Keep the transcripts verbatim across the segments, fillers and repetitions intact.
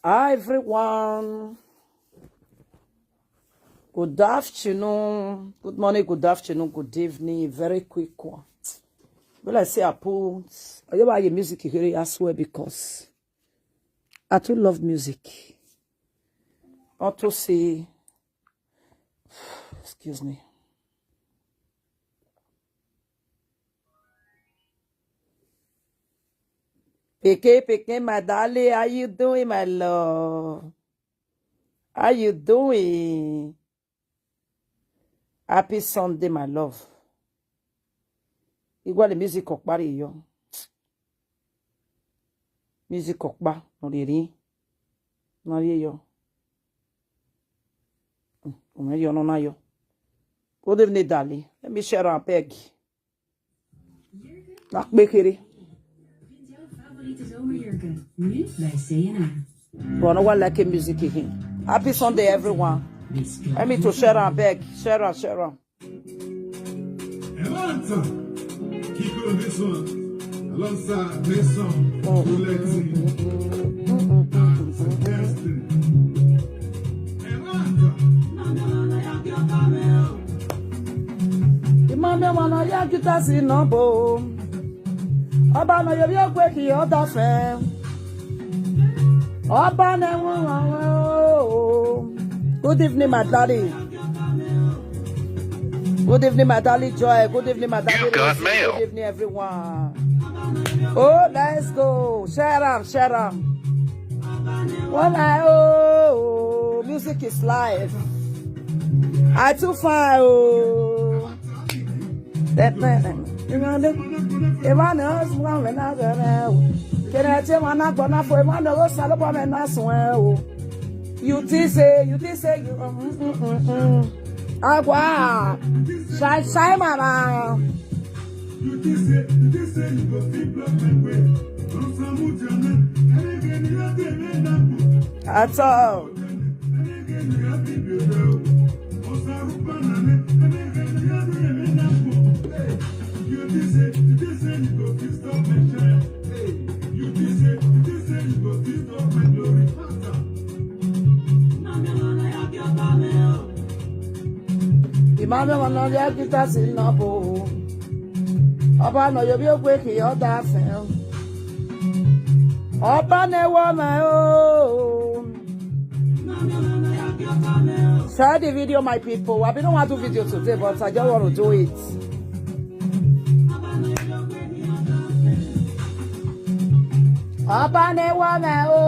Hi, everyone. Good afternoon. Good morning, good afternoon, good evening. A very quick one. Well, I say I put, I just buy music here, I swear, because I too love music. I want to say, excuse me. Peke, Peke, my darling, how you doing, my love? How you doing? Happy Sunday, my love. Igual music ọkpa rhie yọ. Music ọkpa nọ rhie rhie. Nọ rhie yọ. Mm, ọ mwẹ yọ nọ na yọ. Good evening, darling. Let me share am, abeg. Na kpe kere. But no one like music again. Happy Sunday, everyone. Let me to share am, abeg. Share am, share am. Atlanta, kick on this one. Alongside Mason, Bulletin, and Suggestion. Atlanta. Imam ọmọ nọ ya guitar si nọ bo. Ọba nọ yevbe ogbe khin ọdafẹn. Ọba nọ ẹmwẹ ọmwa o. Good evening, my darling. Good evening, my darling Joy. Good evening, my darling Rosie. Good evening, everyone. Oh, let's go. Share am, share am. Well, I, oh, music is life. I too fine, oh. Emwa ne ọ sẹ mwẹ na ghẹ mwẹ o. Kene ẹtin emwa na gbọ na fo, emwa ne ọghe Osanobua mwẹ na suẹn o. You think say, you think say, you, mm, mm, mm, mm. Agua, shine, shine, mama. At all. Imam ọmọ nọ ya guitar si nọ bo. Ọba nọ yevbe ogbe khin ọdafẹn. Ọba nọ ẹmwẹ ọmwa o. Share the video, my people. I been don't want to do video today, but I just want to do it. Ọba nọ ẹmwẹ ọmwa o.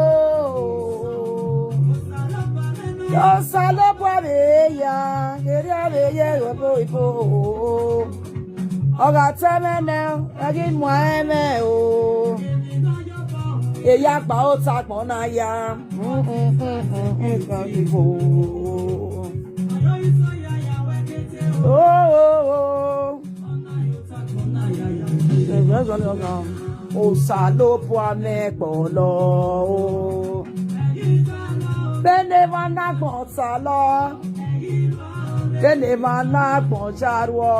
Osanobua vbe ya, erriọ vbe ye obo ibo. Ọ gha ta ẹmwẹ nẹ, ẹ ghi muẹn ẹmwẹ o. Eya gba ota agbọn na ya. Mm, mm, mm, mm, mm, mm, mm. Oh, oh, oh. Osanobua mwẹ kpọlọ o. Vbene emwa na agbọn talọ, vbene emwa na agbọn ya rhuọ,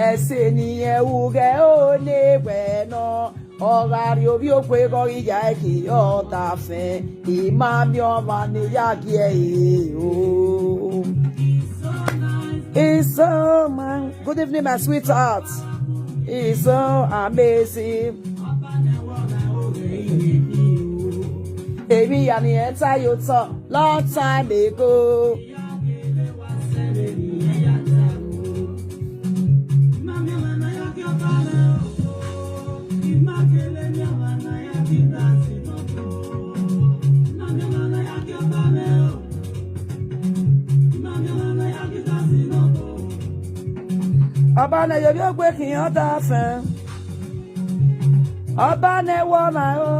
ẹse ne irẹn ru ghẹ o ne wẹ nọ. Ọ gha rrie ovbi ogue ghẹ ọ ghi ya ẹki ọdafẹn, I ma miẹn ọmwa ne ya gie ẹre o. It's so, man. Good evening, my sweetheart. It's so amazing. Èmi ya ni ẹ ta yo tọ long time ago. Ọba nọ yevbe ogbe khin ọdafẹn. Ọba nọ ẹmwẹ ọmwa o.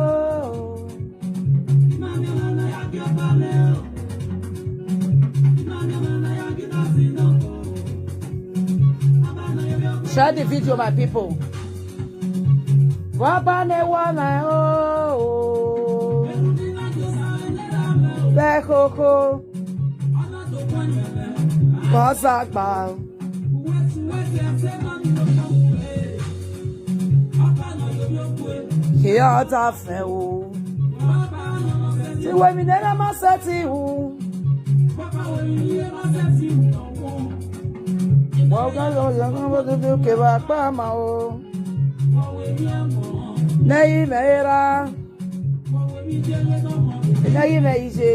Share the video, my people. Ọba nọ ẹmwẹ ọmwa o. Vbe khokho. Vbe ọzagba. Khin ọdafẹn o. Iwe mi nẹ na ma sẹtin hu. Wa ga lo ya na mo de ke ba kpa ma o. Nẹ yi mẹ ra. Nẹ yi mẹ iye.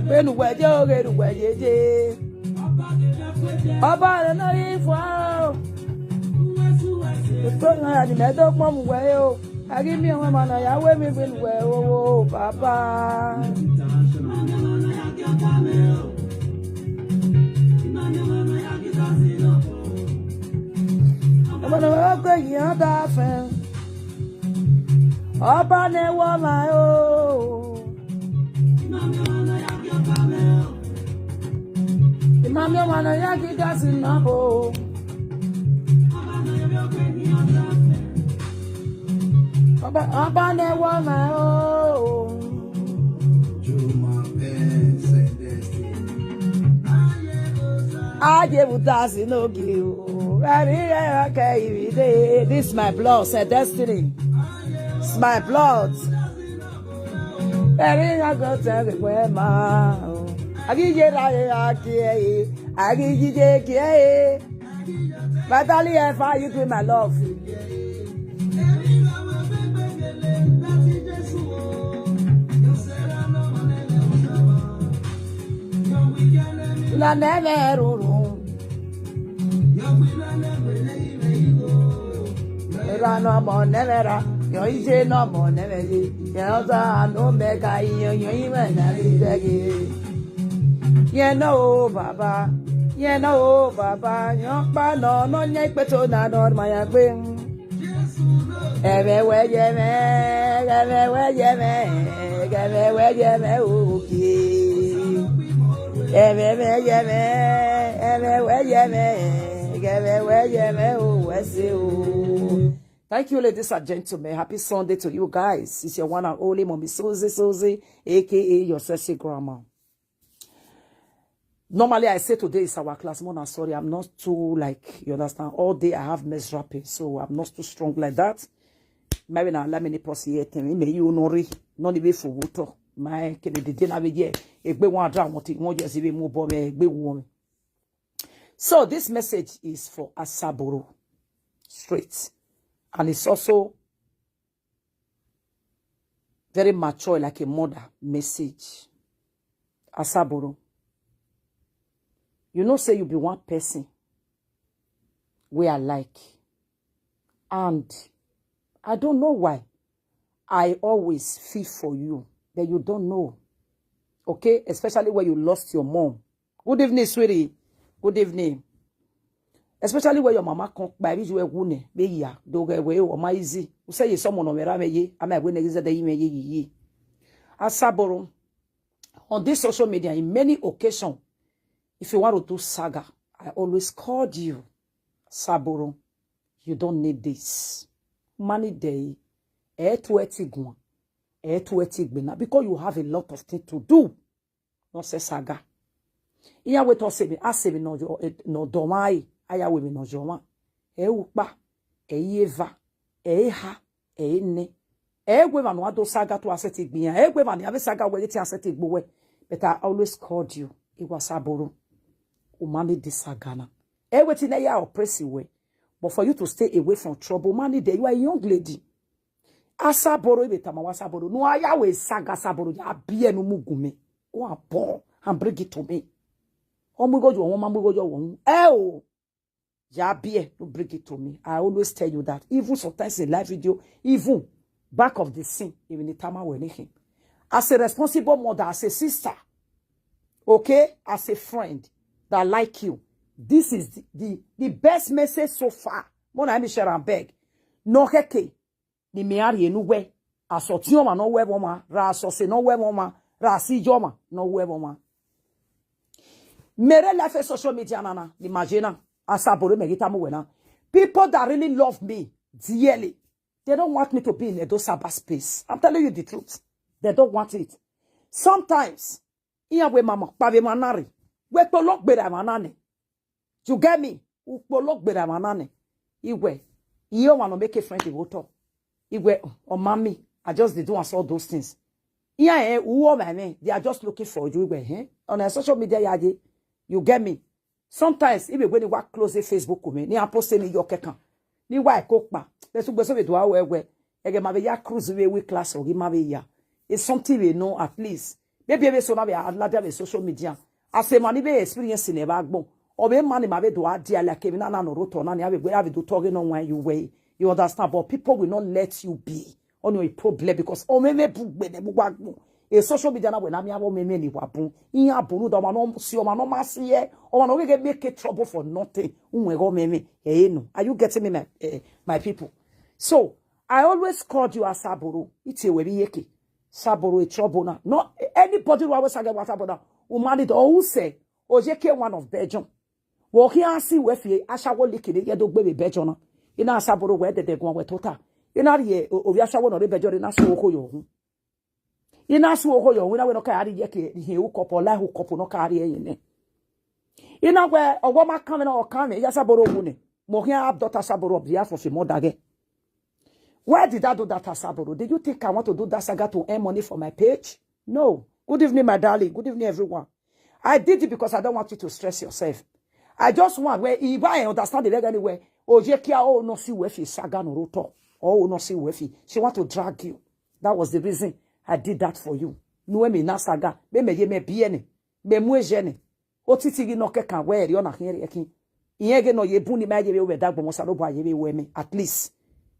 Vbene uwẹ ye, vbene uwẹ ye ye. Ọba rẹ nọ rri fua o. Uto yan ya ni mẹ do kpọnmwẹ uwẹ o. A ghi miẹn ọmwa ne ọ ya wẹ emwi vbene uwẹ o, o, baba. Ọmwa ne ọ ghe yi ọdafẹn. Ọba ne wọ ma o. Imami ọmwa ne ọ ya ghi gasi na bo. Ọba, ọba ne wọ ma o. Aye vbe uda si n'ogie o. Ẹre iran ke ivide. This my blood, say destiny. It's my blood. Ẹre iran ke tẹ gbe ma o. A ghi ye ra ye ra gie e. A ghi ye ye gie e. Vitally, how you doing, my love? La nẹ mwẹ rurun. Ra ne ọmọ nẹ mwẹ ra, yọ iye ne ọmọ nẹ mwẹ ye. Yẹ ọza ne ọ mẹ ka iyọnyọn imẹ na rre dẹghe. Yẹn nọ o baba, yẹn nọ o baba, yẹn ọkpa nọ, nọ yẹn ikpeto na nọ ma ya gbe. Ẹmwẹ wẹ ye mwẹ, ẹmwẹ wẹ ye mwẹ, ẹmwẹ wẹ ye mwẹ oke. Ẹmwẹ wẹ ye mwẹ, ẹmwẹ wẹ ye mwẹ, ẹmwẹ wẹ ye mwẹ o, wẹ se o. Thank you, ladies and gentlemen. Happy Sunday to you guys. It's your one and only Mommy Susie Susie, A K A your sexy grandma. Normally, I say today is our class, more than sorry, I'm not too, like, you understand, all day I have menstrual pain, so I'm not too strong like that. Maybe na allow me ni pause here, tell me, me you no re, no ni be for water. My kene dede na be ye, egbe wan dra wan ti, wan just even move on, egbe wan. So this message is for Asaboro, straight, and it's also very mature, like a mother message. Asaboro, you know say you be one person wey I like, and I don't know why I always feel for you, but you don't know. Okay, especially when you lost your mom. Good evening, sweetie. Good evening. Especially when your mama come kpa, if you were wune, be ya, do get away, or my easy. You say you someone on me, ye, I might win exit the email ye ye. Asaboro, on this social media, in many occasions, if you want to do saga, I always called you. Saboro, you don't need this. Money day, eh, to eti guan, eh, to eti gbena, because you have a lot of things to do. No se saga. Iran wẹ te ọ sẹ emwi, a sẹ emwi ne ọ yọ, eh, ne ọ dọ ọmwa re, a ya wẹ emwi ne ọ yọ ọmwa. Ẹ i re ukpa, ẹ i re eva, ẹ i re eha, ẹ i re enẹ. Ẹ i re wẹ emwa ne a do saga te a sẹtin gbe iran. Ẹ i re wẹ emwa ne a vbe saga wẹ ghe te a sẹtin gbe uwẹ. But I always called you. Iwa Saboro. U ma need this saga na. Ẹ i re wẹ te ne ya oppress wẹ. But for you to stay away from trouble, u ma need it. You are a young lady. Asaboro, ibe tama wa Asaboro. Nu a ya wẹ saga Asaboro, ya biẹ ne u mu gun mẹ. Go and born and bring it to me. Ọ mu igho yọ, ọ ma mu igho yọ, ọ ẹ o. Ya biẹ, no bring it to me. I always tell you that. Even sometimes in live video, even back of the scene, even the time I were anything. As a responsible mother, as a sister, okay, as a friend that like you, this is the, the, the best message so far. More than me share and beg. No heke. Ni mẹ a rhie ne uwẹ, asọtiọnmwa ne ọ wẹ vbe ọmwa, ra asọse ne ọ wẹ vbe ọmwa, ra asijọmwa ne ọ wẹ vbe ọmwa. Mẹ rre live social media nana, ni ma ye na, Asaboro, mẹ ghi tama uwẹ na. People that really love me dearly, they don't want me to be in Edo cyberspace. I'm telling you the truth. They don't want it. Sometimes, iran wẹ ma ma kpa vbe emwa na rre, wẹ kpolo gberra emwa na nẹ. You get me? U kpolo gberra emwa na nẹ. Iwẹ, Iye ọmwa ne ọ make friend vbe otọ. Iwẹ, ọ ma me, I just dey do and all those things. Iran, eh, who are my men? They are just looking for you. Iwẹ, eh? On a social media, ya ye. You get me? Sometimes, if you go anywhere close the Facebook with me, ni a post ni yo kekan. Ni wa eko kpa. Let's go so we do our way. Ẹghẹ ma vbe ya cruise vbe week class or ma vbe ya. It's something we know at least. Maybe even so now we are allowed to social media. As a man, even experience in a backbone. Or a man, ma vbe do a dia like even an orotọ na ni a vbe gbe a vbe do talk no one you way. You understand? But people will not let you be. Only a problem because o meme bu gbe ne bu wa gbọn. E social media na wẹ na mi abo meme ni wa bun. Iyan bunu da ọmwa nọ si ọmwa nọ ma si ẹ. Ọmwa nọ gege make trouble for nothing. Unwẹ gọ meme. Eh, no. Are you getting me, my, eh, my people? So, I always called you Asaboro. Iti ewe bi yeke. Saboro e trouble na. No, anybody who always say what about that? Umani do who say, Ojeke one of Belgium. Wẹ ọ khian si wẹ fi ashawo like ne ye do gbe vbe Belgium na. I na Asaboro wẹ dẹdẹ guan wẹ tota. I na rhie o-, ovbi ashawo nọ rre Belgium rre na su okho yọ hu. I na su okho yọ hu, I na wẹ nọ ka rhie ye ke rhie ukọpọ, la ukọpọ nọ ka rhie ye nẹ. I na wẹ ọwọ ma kan mwẹ na, ọ kan mwẹ, ya Asaboro wu nẹ. Mo khian abduct Asaboro on behalf of your mother gẹ. Why did I do that, Asaboro? Did you think I want to do that saga to earn money for my page? No. Good evening, my darling. Good evening, everyone. I did it because I don't want you to stress yourself. I just want where if I understand the leg anywhere. Ojekia, oh, no, see where she saga no roto. Oh, no, see where she. She want to drag you. That was the reason I did that for you. No, me na saga. Me me ye me biene. Me muejene. Otiti ghi nọ kẹkan wẹ ẹre ọ na khian rhie ẹkin. Irẹn ghe ne ọ ye bun ni ma ye vbe wẹ dagbọn, Osanobua ye vbe wẹ mẹ, at least.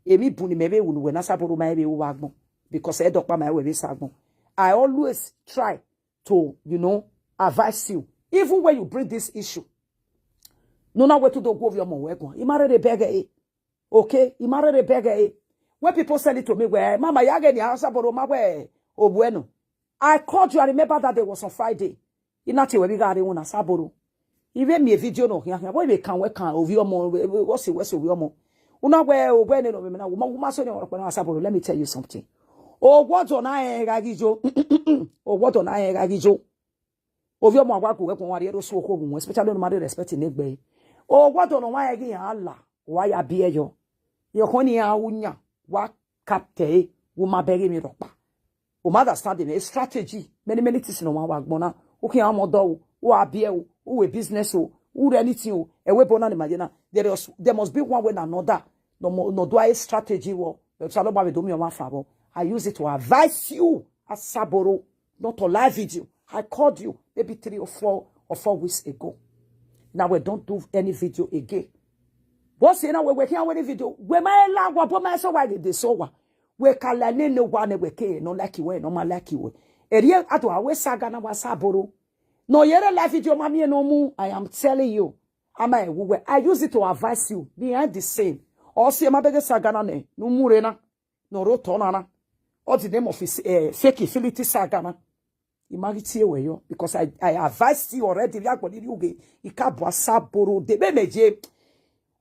Emwi bun ni mẹ vbe ru ne uwẹ na Asaboro ma vbe ru vbe agbọn. Because ẹdọkpa ma wẹ vbe sa agbọn. I always try to, you know, advise you. Even when you bring this issue. Ne u na wẹ te u do gu ovbi ọmọ wẹ guan. I ma rherhe bẹghe ẹre. Okay, I ma rherhe bẹghe ẹre. When people send it to me, wẹ, mama, ya ghe ni Asaboro ma wẹ obuẹ nọ. I called you, I remember that day was on Friday. I na tie wẹ vbe gha rre ewun na Asaboro. I vbe miẹn video nọ khian khian, vbe I vbe kan wẹ kan ovbi ọmọ, vbe, vbe, what's it, what's it, ovbi ọmọ. U na wẹ, o wẹ nene ovbi mẹ na, u ma, u ma so ni ọmọ rọkpa na Asaboro, let me tell you something. Owa ọdọ na rẹn gha ghi yo. Owa ọdọ na rẹn gha ghi yo. Ovbi ọmọ a wa gu wẹ guan, wa rhie ẹre osu okhuo vbe uwẹn, especially ne u ma rhie respect ne egbe ẹre. Owa ọdọ ne ọmwa rẹn ghi iran la, wa ya biẹ yọ. Yọ khọn ne iran ru yan, wa kaptẹ ẹre, u ma bẹghe emwi rhọkpa. U ma understand mẹ, strategy, many, many things ne ọmwa wa gbọn na. U khian ọmọ ọdọ ru, u a biẹ ru, u wẹ business ru, u rre anything ru, ẹvbo ebo na ne ima ye na. There is, there must be one way and another. Ne ọ mu, ne ọ do a strategy vbọ, Osanobua vbe do miẹn ọmwa fan vbọ. I use it to advise you, Asaboro, not on live video. I called you maybe three or four or four weeks ago. Now we don't do any video again. What's in our way? We can't any video. We my la wa, but my so why did they so wa? We can la ne no one we can no like you, no ma like you. Eri a do a we saga na wa Asaboro. No yere live video ma mi no mu. I am telling you. Ama ewu we. I use it to advise you behind the scene. Ọ si ma bẹghe saga na nẹ, ne u mu rre na, ne ọ rre otọ na na. All the name of his, eh, fake infinity saga na. I ma ghi tie wẹ yọ, because I, I advised you already. Vbe agbọn ni rhie ughe, I ka bu Asaboro de. Mẹ mẹ je.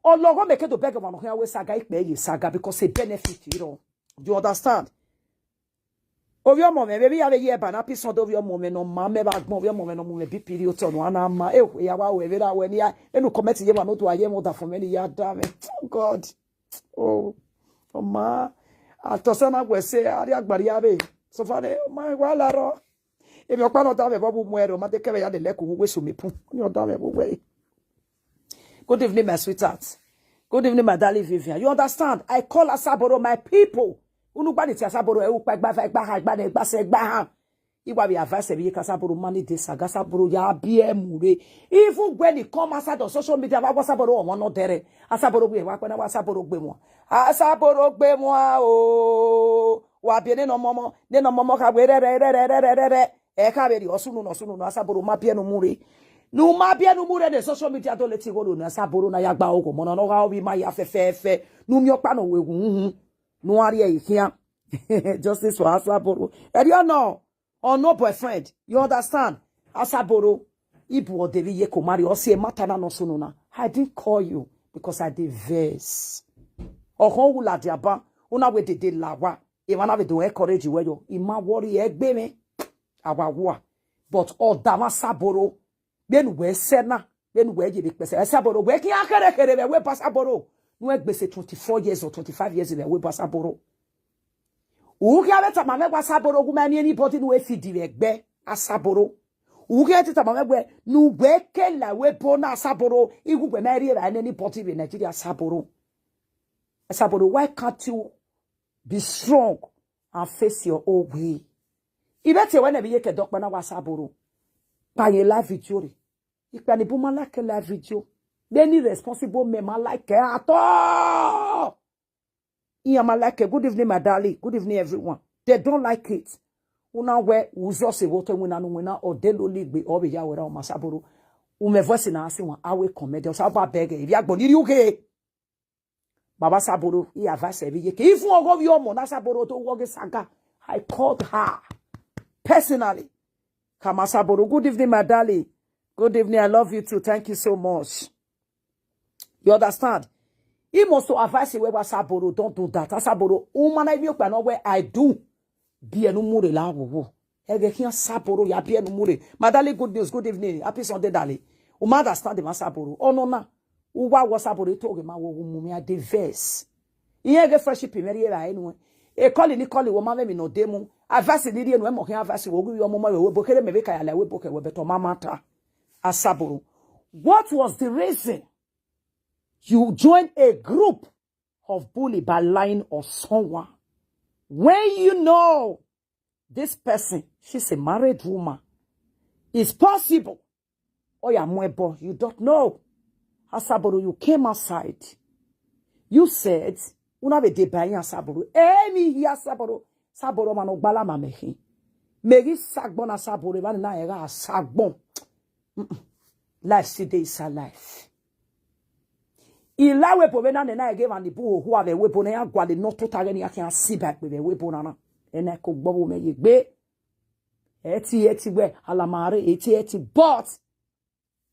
Ọlọghọ mẹ ke do bẹghe ọmwa ne ọ khian wẹ saga, ikpẹ ye saga, because a benefit, you know. You understand? Ovbi ọmọ mwẹ, vbe ya vbe ye eba na, peace ọdọ ovbi ọmọ mwẹ ne ọ ma mẹ vbe agbọn, ovbi ọmọ mwẹ ne ọ mu mwẹ B P rhie otọ ne ọ na ma, eh, ya wa wẹ vbe ra wẹ ni ya, enu comment ye ma no do a ye mo da fo mwẹ ni ya da mwẹ. Oh God. Oh, ọ ma, atọsẹ na wẹ sẹ, a rhie agbarria vbe. So far, eh, ọ ma wa larọ. Emwi ọkpa ne ọ da mwẹ vbe ọ vbe mu ẹre, ọ ma de kẹvbe ya lele ku vbe uwu eso mẹ pun. Ni ọ da mwẹ vbe uwu ẹre. Good evening, my sweetheart. Good evening, my darling Vivian. You understand? I call Asaboro my people. Unu gba ni tie Asaboro, ẹ, ukpa gba, va gba, ha gba, ne gba, se gba, ha. I wa vbe advice vbe ye ka Asaboro ma ni de saga, Asaboro ya biẹ mu rre. Even when he come outside on social media, wa wa Asaboro ọmọ nọ dẹrẹ. Asaboro wẹ wa kpẹ na wa Asaboro gbe wọn. Asaboro gbe wọn o. Wa biẹ nene ọmọ ọmọ, nene ọmọ ọmọ kha wẹ rẹrẹ, rẹrẹ, rẹrẹ, rẹrẹ. Ẹ kha vbe rhie ọ sunu nọ, sunu nọ, Asaboro ma biẹ ne u mu rre. Ne u ma biẹ ne u mu rre ne social media do leti igho ne Asaboro na ya gba ogho ọmọ na, ne ọ gha ovbi ima ya fẹfẹfẹ. Ne u miẹn ọkpa ne ọ wẹ wu uhun. Ne u a rhie ẹre khian. Justice for Asaboro. Ẹriọ nọ, or no boyfriend. You understand? Asaboro, ibu ọdẹ vbe ye ko ma rhie, ọ si ẹ ma ta na nọ sunu na. I didn't call you because I dey vex. Ọkhọn wu ladian ban, u na wẹ dede la wa. Emwa na vbe do encourage wẹ yọ, I ma worry ẹgbẹe mwẹ. A wa wua. But ọ da mwa Asaboro, vbene uwẹ sẹ na, vbene uwẹ ye vbe kpẹsẹ Asaboro, wẹ khian kherekhere vbe ẹvbo ebo Asaboro. ne u gbe sẹ twenty-four years or twenty-five years vbe ẹvbo ebo Asaboro. U khian vbe tama mwẹ wẹ Asaboro, gu ma miẹn anybody ne u feed vbe ẹgbẹ Asaboro. U khian te tama mwẹ wẹ ne u gbe ke la ẹvbo ebo na Asaboro, ighugbe ma rhie vbe anybody vbe Nigeria Asaboro. Asaboro, why can't you be strong and face your own way? I vbe tie wẹ ne vbe ye ke dọkpa na wẹ Asaboro. Kpa ye live video re. Ikpia ni bu ma like live video. Vbene responsible men ma like at all. Iran ma like. Good evening, my darling. Good evening, everyone. They don't like it. Una wẹ u just se vbe otọ iwinna ne u winna, ọ de lele egbe, ọ vbe ya wẹ ra ọmọ Asaboro. U mwẹ voice na si wan, a wẹ comment. Osa ba bẹghe, ivbi agbọn ni rri ughe. Baba Asaboro, I advice ẹre vbe iyeke. Even ọghe ovbi ọmọ ne Asaboro do wọ ghe saga, I called her personally. Come, Asaboro, good evening, my darling. Good evening, I love you too. Thank you so much. You understand? He must to advise you wẹ Asaboro, don't do that. Asaboro, u ma na miẹn okpia nọ wẹ I do. Biẹ ne u mu rre la wowo. Ẹghẹ khian Asaboro ya biẹ ne u mu rre. My darling, good news, good evening. Happy Sunday, darling. U ma understand the Asaboro. Ọnọna, u wa wẹ Asaboro, eto ghe ma wo wu mu mi, I dey vex. Iran ghe friendship mwẹ rhie vbe enu. E call ni call wẹ, ọ ma mwẹ emwi ne ọ de mu. Advice ni rhie nuẹn, mẹ ọ khian advice wẹ, ọ ghi vbe ọmọ ọmọ vbe ẹvbo ebo, kherhe mẹ vbe ka ya la ẹvbo ebo ke wẹ, but ọ ma matter. Asaboro, what was the reason you join a group of bully by lying on someone when you know this person, she's a married woman? It's possible. Ọ ya mu ẹbọ, you don't know. Asaboro, you came outside. You said, u na vbe deba iran Asaboro. Emwi hia Asaboro. Asaboro, ọmwa ne ọ gbalama mẹ khin. Mẹ ghi sagbọn na Asaboro, evba ni na rẹn gha sagbọn. Mm-mm. Life still dey inside life. I la ẹvbo ebo vbe na nẹ na ghe emwa ni bu hoho vbe ẹvbo ebo na, iran gualọ ne ọ tota ghe ne iran khian si ba egbe vbe ẹvbo ebo na na. Ena ko gbọ vbe mẹ ye egbe. Ẹti, ẹti wẹ, alama rre, ẹti, ẹti, but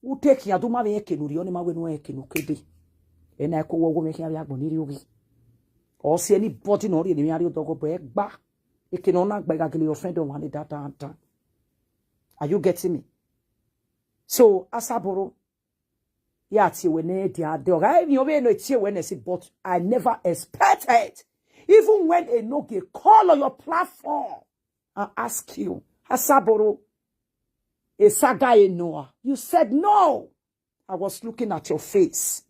u te khian do ma vbe eke ne u rhie, ọ ni ma wẹ ne u eke ne u ke dee. Ena ko wẹ ọghe mwẹ khian vbe agbọn ni rri ughe. Ọ si anybody ne ọ rhie ne iran rhie odọghe obọ ẹgba. Eke ne ọ na gba, I gha gele offend ọmwa ni dandan. Are you getting me? So, Asaboro, ya tie wẹ ne dia de. Ọ gha emwi ọ vbe nọ tie wẹ nẹ si, but I never expected. Even when Enogie call on your platform and ask you, Asaboro, a saga Enoa, you said no. I was looking at your face.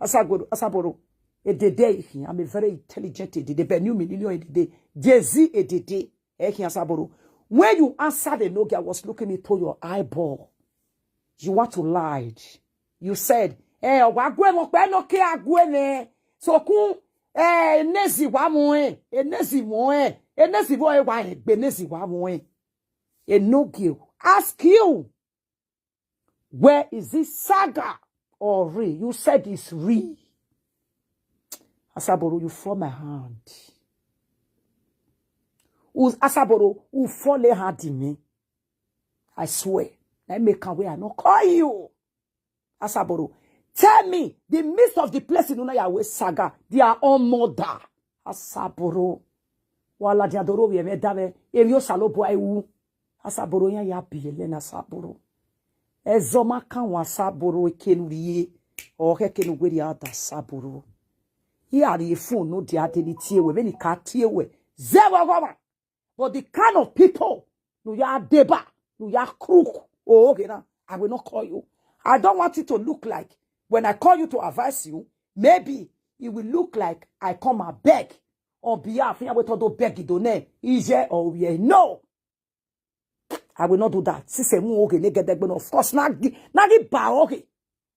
Asaboro, Asaboro, edede ikhin, I'm a very intelligent edede, but new millennium edede, Gen Z edede, ikhin Asaboro. When you answered Enogie, I was looking into your eyeball. You want to lie. You said, eh, ọ wa gu ẹmwẹ ọkpa nọ ke a gu ẹmwẹ. Sokun, eh, enezi wa mu ẹn, enezi mu ẹn, enezi vbe wa egbe, enezi wa mu ẹn. Enogie ask you, where is this saga or real? You said it's real. Asaboro, you fall my hand. U-, Asaboro, u fall a hand in me. I swear. Na make am where I no call you. Asaboro, tell me, the midst of the place in una ya we saga, their own mother. Asaboro. Wa ladian do rre ovbi ẹmwẹ da vbe emwi Osanobua ru. Asaboro, iran ya biẹlẹ na Asaboro. Ẹzọ ma kan wan Asaboro, eke ne u rrie, ọ khẹ eke ne u werriẹ da Asaboro. I gha rhie phone ne u dia dee ni tie wẹ, vbene I ka tie wẹ, zẹ vbe ọghọ mwa. But the kind of people ne u ya deba, ne u ya crook, oh, okay, now, I will not call you. I don't want it to look like when I call you to advise you, maybe it will look like I come and beg on behalf, iran wẹ te ọ do beg do nẹ, iye or ovbiẹ. No. I will not do that. Since emu oge ne gẹdẹgbẹ na, of course, na gi, na gi ba oge.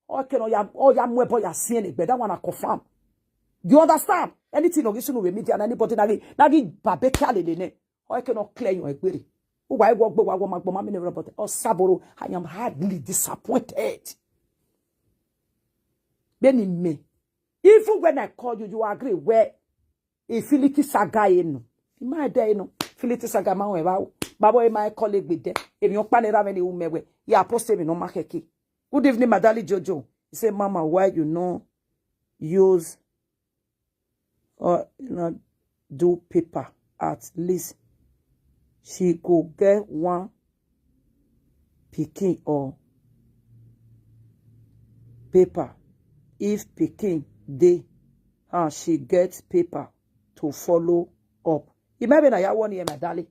Okay, no, ya, oh, ya mu ẹbọ ya siẹn egbe, that one I confirm. You understand? Anything no, you know, media, and anybody na gi, na gi babe kia lele nẹ. Okay, no, clear your egbere. Uwa ego gbe wa wo ma gbo ma mi ne robot. Asaboro, I am hardly disappointed. Beni me. Even when I call you, you agree where Infinity Saga enu. Ima ẹdẹ enu. Infinity Saga ma wọn ẹvbo. Baba, ima ẹkọ le gbede. Emwi ọkpa ne erha mwẹ ni ru mẹ wẹ, ya post emwi ne ọ ma khẹke. Good evening, my darling Jojo. He say, Mama, why you no use or you no do paper? At least she go get one pikin or paper. If pikin dey, and she get paper to follow up. Imẹ vbe na ya wọ ni, my darling.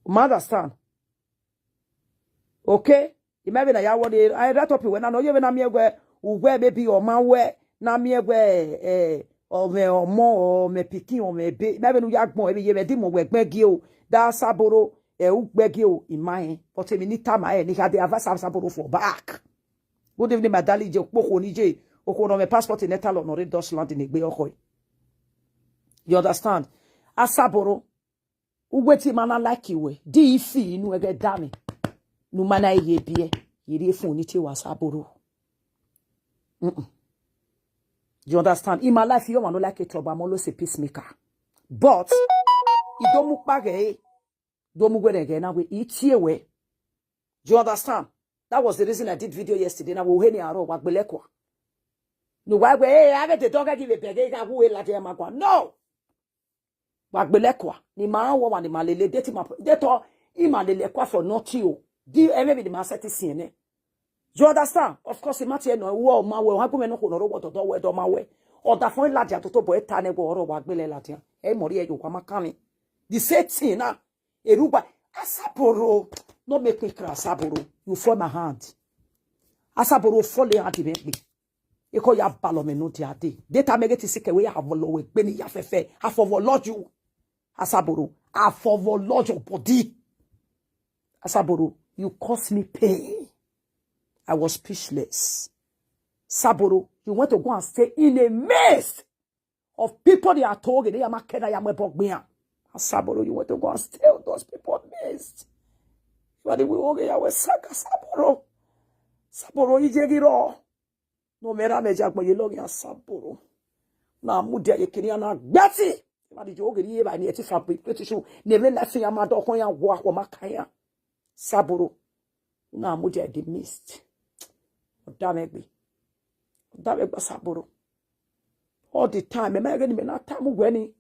You understand? Okay? Imẹ vbe na ya wọ ni, I write up wẹ na, nọ ye vbe na miẹn wẹ, uwẹ maybe ọ ma wẹ, na miẹn wẹ, eh, ọ mwẹ ọmọ, ọ mwẹ pikin, ọ mwẹ ebe. Imẹ vbe ne u ya gbọn, ẹ vbe ye vbe dimo wẹ gbẹgie o, da Asaboro, ẹ u gbẹgie o, I ma rẹn. But emwi ne I tama ẹre, ne I kha de advice Asaboro for back. Good evening, my darling. Je okpokhuo ni je, okhuo ne ọ mwẹ passport ne talọ ne ọ rre Dutchland ne egbe ọkhọe. You understand? Asaboro, uwẹ te ima na like wẹ, di I fi inu ẹghẹ da mwẹ, ne u ma na ye biẹ, ye rhie fun ni te wa Asaboro. Mm-mm. You understand? In my life, you want to like a trouble, I'm always a peacemaker. But I do mu kpa ghe, do mu wẹrẹ ghe na wẹ, I tie wẹ. Do you understand? That was the reason I did video yesterday. Na wẹ, ohe ni aro, wa gbele kua. No, why we, hey, I have the dog, I give a beg, I got who la de ma gua. No. Wa gbele kua. Ni ma wọ wa ni ma lele, date ma, date ọ, I ma lele kua for nothing o. Di ẹmwẹ bi ni ma set si ẹnẹ. You understand? Of course, I ma tie nọ, wọ ma wẹ, ọ ha gu mwẹ ne okhuo ne ọ rre owa ọdọdọ wẹ, dọ ma wẹ. Ọdafọn ladian toto bọ, e ta nẹ wẹ ọrọ wa gbele ladian. Ẹ mọ rhie yo, wa ma kan ni. The same thing na. Erugba, Asaboro, no make me cry, Asaboro. You fall my hand. Asaboro fall the hand me gbe. Eko ya balọ mẹ no dia de. Data me get sick away, I have low gbe ni ya fẹfẹ. I for lodge you. Asaboro, I for lodge your body. Asaboro, you cause me pain. I was speechless. Saboro, you want to go and stay in a mess of people they are told they are not ya mu ẹbọ gbe iran. Asaboro, you want to go and stay with those people midst. But we will get our saga Saboro. Saboro, ije giro. No mera me ja gboye lo ya Saboro. Na mudia ye kini ana gbeti. But you get ye ba ni eti fa pe ti su. Ne me na fi ya ma do ko ya wa ko ma ka ya. Saboro. Na mudia the midst. Ọ da mwẹ gbe. Ọ da mwẹ gbe Asaboro. All the time, mẹ ma ghe ni mẹ na ta mu wẹ ni.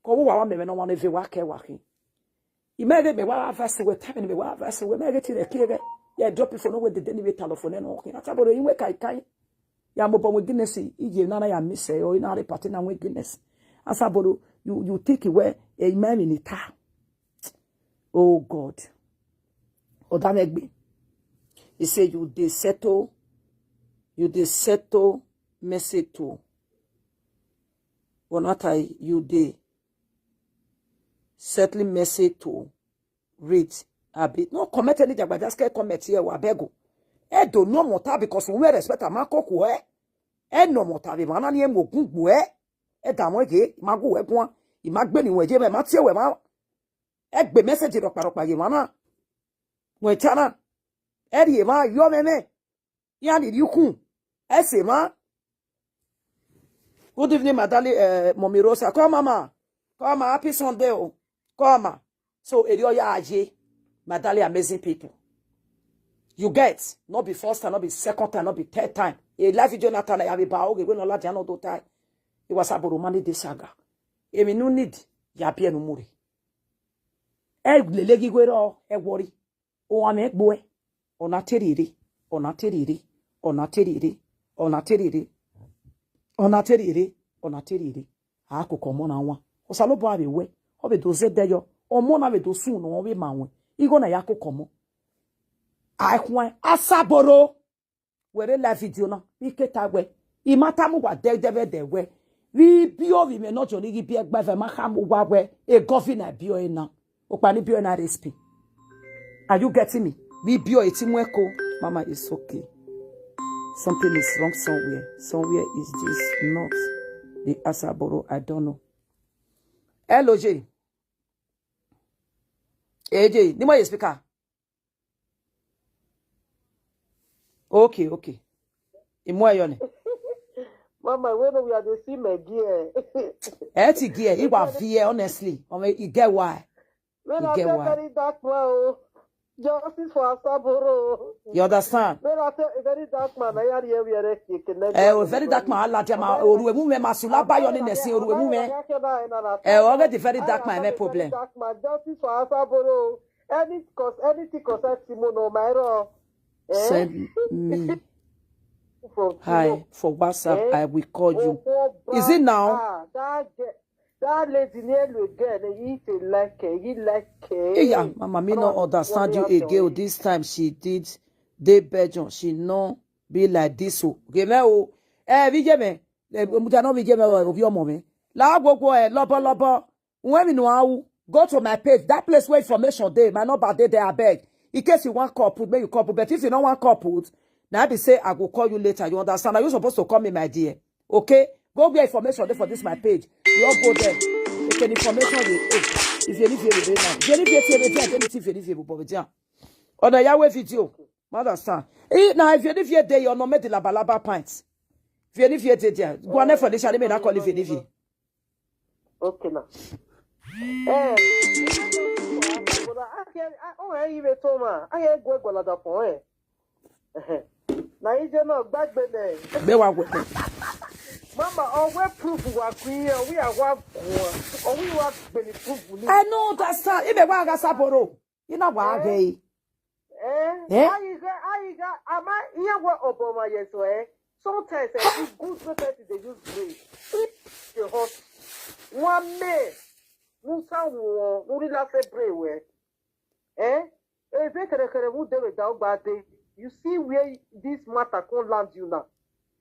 Ko wo wa wa mẹ mẹ no wa ne ve wa kẹ wa khin. I ma ghe mẹ wa advice wẹ, time ni mẹ wa advice wẹ, mẹ ghe ti rẹ kie ghẹ. Ya drop phone wẹ dede ni vbe talọ phone nọ khin. Asaboro, I wẹ kai kai. Ya mobọ wẹ Guinness, iye na na ya miss ẹ, or I na rre party na wẹ Guinness. Asaboro, you, you think wẹ, eh, I ma emwi ni ta. Oh God. Ọ da mwẹ gbe. He say you dey settle, you dey settle message to. But not I, you dey settling message to read. Abi. No comment any jagbajaske comment here, wa beg o. E do no mota because we respect a man koku eh. E no mota be man ni e mu ogun gbo eh. E da wọn ghe, I ma gu wẹ guan, I ma gbe ni wẹ ye, mẹ ma tie wẹ ma. Ẹ gbe message rọkpa rọkpa ye emwa na. Wẹ ta na. Ẹ rhie emwa yọ mwẹ mwẹ. Iran ni rhie ukhun. Ẹ sẹ emwa. Good evening, my darling, eh, Mommy Rosa. Come, mama. Come, ma. Happy Sunday, oh. Come, ma. So, eri ọ ya ye, my darling, amazing people. You get, not be first time, not be second time, not be third time. A live video na time, I have a ba oge, when all that no do time. It was about money this saga. Emi no need, ya bi enu muri. Ẹ lele ghi wẹ rọ, ẹ worry. Ohanmwẹ gbe uẹ, ọ na te rhie rre, ọ na te rhie rre, ọ na te rhie rre, ọ na te rhie rre, ọ na te rhie rre, ọ na te rhie rre. A koko ọmọ na wan. Osanobua vbe wẹ, ọ vbe do zẹdẹ yọ, ọmọ na vbe do sun ne ọ vbe ma wẹn. Igho na ya koko ọmọ. A khuẹn Asaboro. Wẹ rre live video na, I ke ta wẹ, I ma tama uwa dẹdẹ vbe ẹdẹ wẹ, vbe ibiọ vbe imẹ ne ọ jọ ni ghi biẹ gba ẹvẹ ma khama uwa wẹ, e governor biọ ẹre na, okpa ni biọ ẹre na rre spin. Are you getting me? Vbe ibiọ e ti mu ẹko, mama, it's okay. Something is wrong somewhere. Somewhere is this not the Asaboro, I don't know. Hello, Jay. Hey, Jay, ni mo ye speaker. Okay, okay. I mu ẹyọ nẹ. Mama, we know we are the same again. Ẹ ti gie, I wa viẹ, honestly. I mean, I get why. When I get why. Very dark man, oh. Justice for Asaboro. You understand? When I say a very dark man, I hear we are kicking. Eh, a very dark man, ala dia ma, oru emu me ma sula ba yo ni nesi oru emu me. Eh, already very dark man, no problem. Dark man, justice for Asaboro. Any cause, anything concern Timo no matter. Eh? Send me. Hi, for WhatsApp, I will call you. Is it now? Ah, that girl, that lady near the girl, he say like her, he like her. Yeah, mama, me no understand you again. This time she did dey Belgium, she no be like this o. Ghe mẹ o. Eh, vbe iye mwẹ. Eh, mudia no vbe iye mwẹ o, ovbi ọmọ mwẹ. La gbogbo ẹ lọbọlọbọ. When we know how, go to my page. That place where information dey, my number dey there, abeg. In case you want call put, make you call put. But if you don't want call put, now be say I go call you later. You understand? Are you supposed to call me, my dear? Okay? Go where information dey for this my page. You all go there. You can information dey. Hey, if you need to be there now, if you need to be there, if you need to be there, but yeah. On the Yahweh video, understand? Eh, now if you need to be there, you no make the labalaba pint. If you need to be there, go on for this. I mean, I call if you need to. Okay now. Eh, I hear, I, oh, I hear Toma. I hear go go la da for eh. Na ije na gbagbe nẹ. Be wa gbe. Mama, always proof wa ku iye, ọ wi a wa guan. Ọ wi wa gbe ni proof ni. I no understand. Ibe wa gha Asaboro. You know what? Eh? Eh? Eh? Aigha, aigha, ama iye wa obọ ma ye so, eh? Sometimes, eh, it's good when person dey use brain. If the hot, one man, no sound, no relax the brain well. Eh? Eve kere kere mu de vbe da ogba de. You see where this matter come land you now.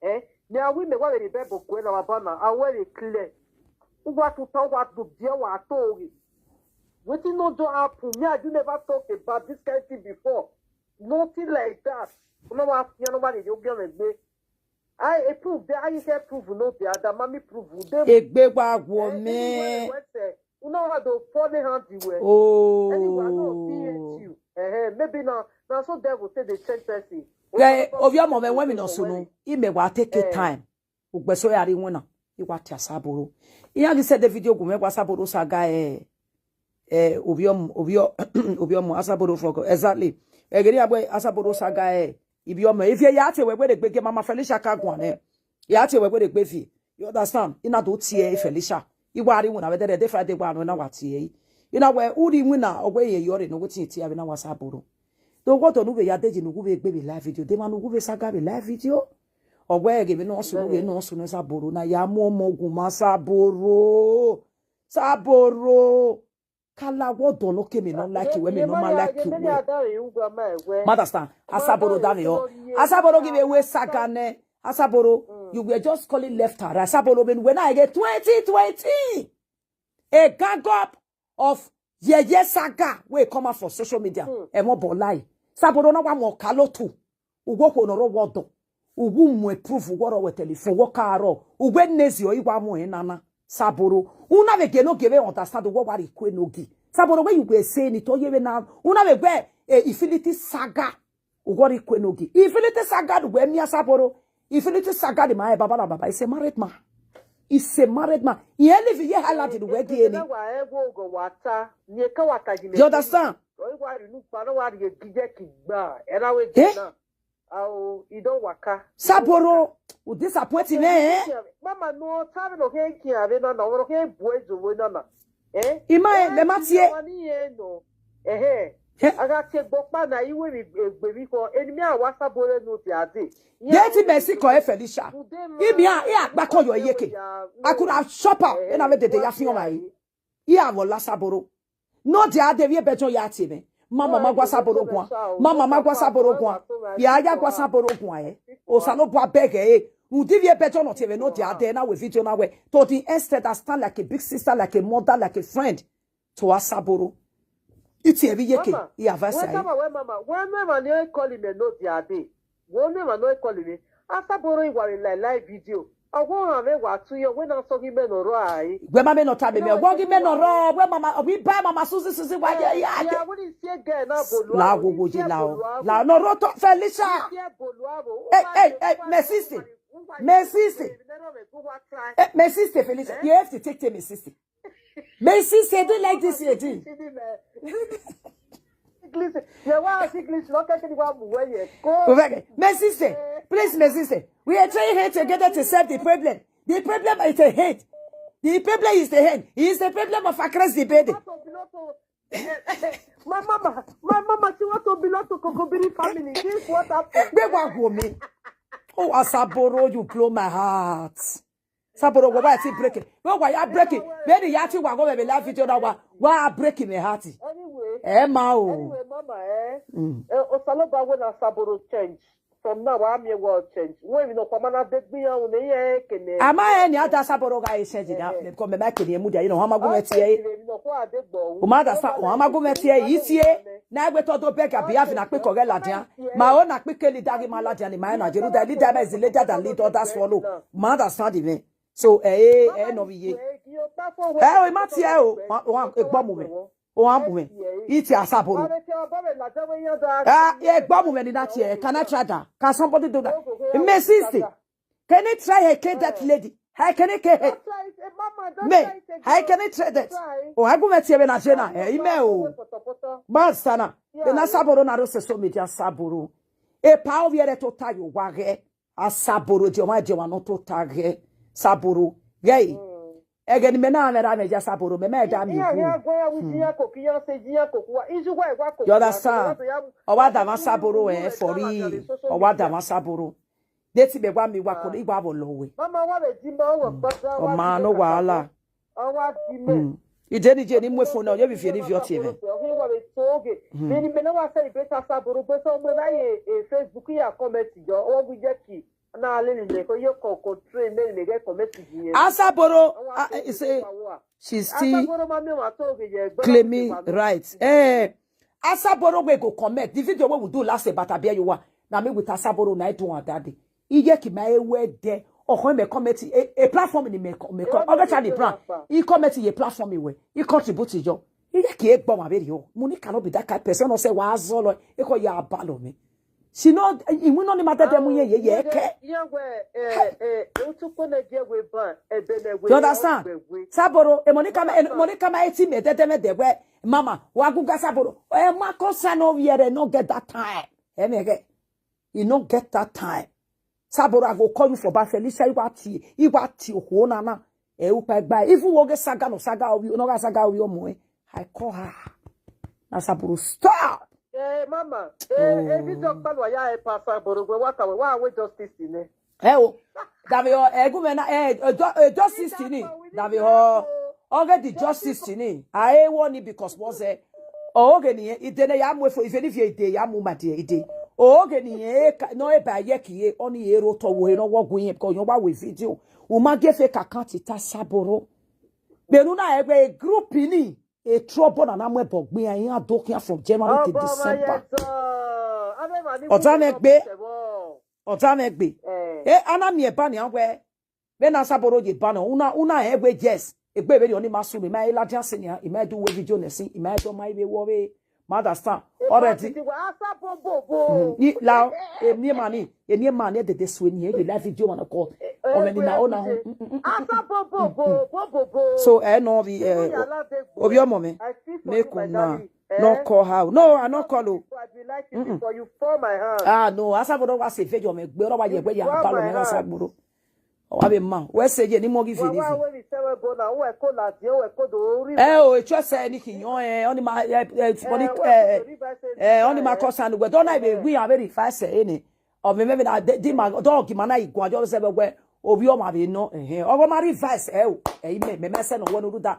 Eh? Me a wi me wa vbe rhie Bible gue na wa ba na, a wẹ vbe clear. Uwa tuta, uwa do die, wa to ghe. Wetin no don happen? Me and you never talk about this kind thing before. Nothing like that. Una wa fian, una wa rhie ogiọnmwẹ gbe. I approve there, I say prove no there, that mommy prove there. Egbe wa wo me. Una wa do fall hand the way. Oh. Anyway, I no fit hate you. Eh, eh, maybe now, now so devil say they change person. Guy, ovbi ọmọ mwẹ, when mi nọ sunu, imẹ wa take time. Ugbẹn so ya rre iwinna, I wa tie Asaboro. Iran ghi send video gu mwẹ gua Asaboro saga, eh, eh, ovbi ọmọ, ovbi ọ-, ovbi ọmọ, Asaboro for God. Exactly. Ẹghẹ ne iran gbe Asaboro saga, eh, ivbi ọmọ. Ivie ya tie wẹ wẹ regbe gie mama Felicia ka guan nẹ. Ya tie wẹ wẹ regbe ivie. You understand? I na do tie Felicia. I wa rre iwinna vbe ẹdẹrẹ, de Friday wa nọ, I na wa tie ẹre. I na wẹ, u rre iwinna, ọ wẹ irẹn yọ rre ne u wẹ tie tie avbe na wa Asaboro. Do wẹ ọdọ ne u vbe ya deji ne u gu vbe gbe vbe live video. De emwa ne u gu vbe saga vbe live video. Ọ wẹ ẹghẹ vbe ne ọ sunu, vbe ne ọ sunu Asaboro na ya mu ọmọ gu ma Asaboro. Asaboro. Kala wẹ ọdọ ne ọ keme ne ọ like wẹ, mẹ ne ọ ma like wẹ. Understand? Asaboro da vbe ọ. Asaboro ghi vbe wẹ saga nẹ. Asaboro, you were just calling left and right. Asaboro, vbe ne uwẹ na ghe twenty twenty. A gang up of yeye saga wey come out for social media. Ẹmwẹ ọbọ lai. Asaboro na wa mu ọka lotu. Uwu okhuo ne ọ rre ọdọ. Uwu mu proof, uwu ọrọ wẹ telephone, uwu ọka rrọọ. Uwu enezi ọre I wa mu ẹre nana. Asaboro. Una vbe gie ne ogie vbe understand, uwu wa rhie ikue ne ogie. Asaboro, wẹ you were saying it, ọ ye vbe na. Una vbe wẹ, eh, Infinity Saga. Uwu rhie ikue ne ogie. Infinity Saga do wẹ miẹn Asaboro. Infinity Saga de ma e baba na baba. He's a married man. He's a married man. He ain't live here, how long did we get any? You understand? Eh? Asaboro, you disappoint me, eh? Mama, no, time no can can have no, no, no can boy do we no, no. Eh? Ima, eh, le ma tie. Ehe. He? A gha tie egbe ọkpa na, iwe mi, egbe mi kho. Eni mi a wa Asaboro no dia de. Ye ti Mexico, eh, Felicia. Imi a, i a gba ko yo yeke. I could have shop up, ena vbe dede ya fi ọmwa yi. I a vbe la Asaboro. No dia de vbe Belgium ya tie mwẹ. Mama ma gua Asaboro guan. Mama ma gua Asaboro guan. Ya ya gua Asaboro guan, eh. Osanobua bẹghe, eh. Rhunmwuda ivbi Belgium nọ tie mwẹ no dia de na wẹ video na wẹ. To the extent I stand like a big sister, like a mother, like a friend to Asaboro. I tie vbe iyeke, I advice a. Mama, wẹ mama, wẹ mama ni e call me no dia de. Wẹ mama no e call me. Asaboro, I wa vbe la live video. Ọghuọmwa mwẹ wa tu yọ, wẹ na sọ ghi mẹ nọ rọ a re. Wẹ ma mẹ nọ ta mẹ, wẹ ghi mẹ nọ rọ, wẹ mama, ọ bi ba mama Suzy, Suzy wa ye ya. Ya, wẹ ni sie girl na bolu. La wo wo ye la o. La nọ rọ to Felicia. Hey, hey, hey, my sister. My sister. Eh, my sister Felicia, you have to take care of my sister. My sister, do like this, you do. English. Yeah, why English? Look at the one where you go. My sister, please, my sister. We are trying here together to solve the problem. The problem is the head. The problem is the head. It is the problem of across the bed. My mama, my mama, she want to belong to Kokobiri family. This is what happened. Be wa wo mi. Oh, Asaboro, you blow my heart. Asaboro, wa wa ti break. Vbe wa ya break. Vbene I ya ti wa gho vbe live video na wa, wa break my heart. Ẹ ma o. Anyway, mama, eh? Mm. Eh, Osanobua wẹ ne Asaboro change. From now, wa miẹn wẹ ọ change. Wẹ emwi nọkhuo ma na de gbe iran unu, iran kene. A ma hẹ ne a da Asaboro gha ese jina, because mẹ ma kene mudia, you know, ọ ma gu mwẹ tie. Emwi nọkhuo a de gbọ. U ma understand, ọ ma gu mwẹ tie, I tie. Na egbe to do beg abi afi na kpikọ ghẹ ladian. Ma o na kpike leader ghi ma ladian ni ma na Jerusalem, leader is the leader that lead others follow. Ma understand me. So, eh, eh, eh, no, we ye. Eh, o, ma tie o, wa, wa, egbo mu mwẹ. O, wa mu mwẹ. I tie Asaboro. Ah, egbo mu mwẹ ni na tie, can I try that? Can somebody do that? Me sister, can you try help that lady? How can you help her? Me, how can you try that? O, a gu mwẹ tie vbe na je na, eh, ime o. Ba sana. Vbe ne Asaboro na rre social media, Asaboro. Epa ovbi ẹre tota ye owa ghẹ. Asaboro, diọmwa diọmwa ne ọ tota ghẹ. Asaboro, ghẹ e. Ẹghẹ ne imẹ na mwẹ ra mwẹ ye Asaboro, mẹ ma da miẹn iran okhuo. Iran gua ya wi iyan koko, iran sẹ iyan koko wa. Izu wa wa koko. You understand? Ọ wa da mwẹ Asaboro, eh, for real. Ọ wa da mwẹ Asaboro. De ti mẹ wa mi wa kọ, I wa vbe lọ wẹ. Mama wa vbe di ma, ọ wẹ kpata, ọ ma no wahala. Ọ wa di mẹ. Mm. Ide ni je ni mu efo na, ọ ye vbe viẹ ni viọ tie mwẹ. Ọ wa vbe to oge. Mm. Vbene imẹ na wa celebrate Asaboro gbe, so mẹ na ye, eh, Facebook ya comment jọ, ọ gu je ki. Na lele mẹ ko ye ko, ko train mẹ, mẹ ghẹ comment ji yẹn. Asaboro, ọ wa ah, to eh, oge say wa wa. She still Asaboro ma miẹn wa to oge ye egbe claiming right. Eh, Asaboro we go comment. The video wey we do last about Abia Yowa. Na me with Asaboro na I do on that day. Iye ki ma ewe de. Ọkhọ mẹ comment, a, a platform ni mẹ co-, mẹ co-, ọ ghe cha ni plan. I comment ye platform wẹ. I contribute yo. Iye ki egbe ọmwa vberriọ. Monica no be that kind person, ọ sẹ wa zọ lọ. E ko ya ba lọ mẹ. She no, iwinna ni ma dẹdẹ mu ye ye ye kẹ. Iye wẹ, eh, eh, utuko ne je we ban, ebe ne we. You understand? Asaboro, e Monica ma, e Monica ma eti mẹ dẹdẹ mẹ dẹ wẹ, mama, wa gu ga Asaboro. E ma ko sa no viẹ rẹ, no get that time. E mẹ ghẹ. He no get that time. Asaboro, I go call you for back, Felicia, I wa tie, I wa tie okhuo na na. Eh, ukpa egba, even wo ghe saga no saga ovi, no gha saga ovi omo, eh. I call her. Na Asaboro, stop. Eh, mama, eh, eh, video kpalu ya e pa Asaboro, we wa ka we, wa we justice ne. Eh, o. Davi o, eh, gu me na, eh, eh, ju-, eh, justice ni. Davi o. Ọ ghe the justice ni. A e wo ni because what's eh, ọ ghe ni, ide ne ya mu efo, ive ni viẹ ide ya mu ma die ide. Ọ ghe ni, eh, ka, no, e ba ye ki ye, ọ ni ye ro to wo he no wo gu yen, because yo wa we video. U ma gie fake account ta Asaboro. Vbene u na ẹgbẹ group ni, e trouble na na mu ẹbọ gbe iran, iran do khian from January to December. Ọ da mwẹ gbe. Ọ da mwẹ gbe. Eh. Eh, a na miẹn eba nian wẹ, vbene Asaboro ye eba na, una, una hẹ wẹ yes. Egbe vberriọ ni ma sunu, ima i ladian sẹ nian, ima i do wẹ video nẹ sin, ima i do ma i vbe wọ vbe, ma understand. Already. Asaboro. Mm, ni la, eni ma ni, eni ma ni dede sue ni, e ye live video man ko. Ọ mẹ ni na, ọ na hu. Mm, mm, mm, mm, mm. Asaboro. So, eh, no, vi, eh, obi ọmọ mẹ. Me ku na. No call her. No, I no call o. Mm-mm. Ah, no, Asaboro wa se video mẹ gbe, ọ wa ye gbe ya ba lọ mẹ Asaboro. Ọ wa vbe ma, wẹ sẹ ye ni mọ ghi viẹ ni viẹ. Ẹ o, etu ẹsẹ ni khian, eh, ọ ni ma, eh, eh, ọ ni, eh, eh, ọ ni ma kọ sanu wẹ, dọ na vbe wi iran vbe revise ẹre nẹ. Ọ vbe mẹ vbe na, di ma, dọ gi ma na i guan, jọ sẹ vbe wẹ, ovbi ọmwa vbe nọ, ẹhẹn. Ọ vbe ma revise ẹ o, ẹ i mẹ, mẹ, mẹ sẹ nọ wẹ ne u rhunmwuda.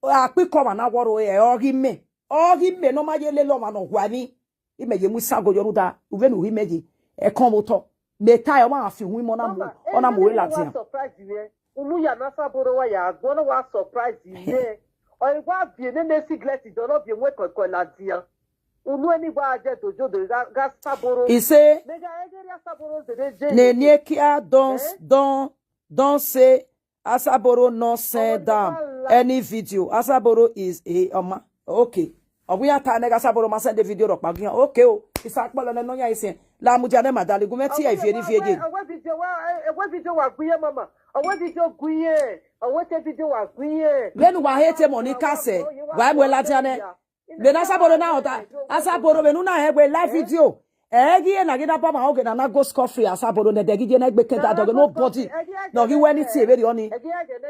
Akpikọ ọmwa na wọ ro, ẹ, ọ ghi mẹ. Ọ ghi mẹ ne ọ ma ye lele ọmwa ne ọ hua emwi. Imẹ ye mu isango yo rhunmwuda, vbene u hi mẹ ye, ẹkọn vbe otọ. Mẹ ta ẹ, ọ ma fi uhunmwu imẹ, ọ na mu, ọ na mu ure ladian. Surprise mwẹ. Unu ya ne Asaboro wa ya guan, ọ wa surprise mwẹ. Ọ wa viẹ nene singlet dọ, ọ viẹ wẹ kọkọ ladian. Unu eni wa je dojo do gha, gha Asaboro. He say, mẹ gha ẹghe rhie Asaboro dede je. Nene kia don, don, don say Asaboro no send am any video. Asaboro is a ọma. Okay. Ọ wẹ iran ta nẹ gha Asaboro ma send video rhọkpa ghian. Okay o. Isa kpọlọ nẹ nọ yan isen. La mudia nẹ ma dali gu mwẹ tie ivie ni vie ye. Ọ wẹ video wa, ẹ wẹ video wa gu ye mama. Ọ wẹ video gu ye. Ọ wẹ te video wa gu ye. Vbene uwa he te Monica sẹ, wa mu ladian nẹ. Vbene Asaboro na ọta, Asaboro vbene u na hẹ wẹ live video. Ẹ ghi na ghi na ba ma oge na na go scot free Asaboro nẹ, ẹdẹ ghi ye na egbe kẹn da dọghe nobody. Nọ ghi wẹ ni tie vberriọ ni.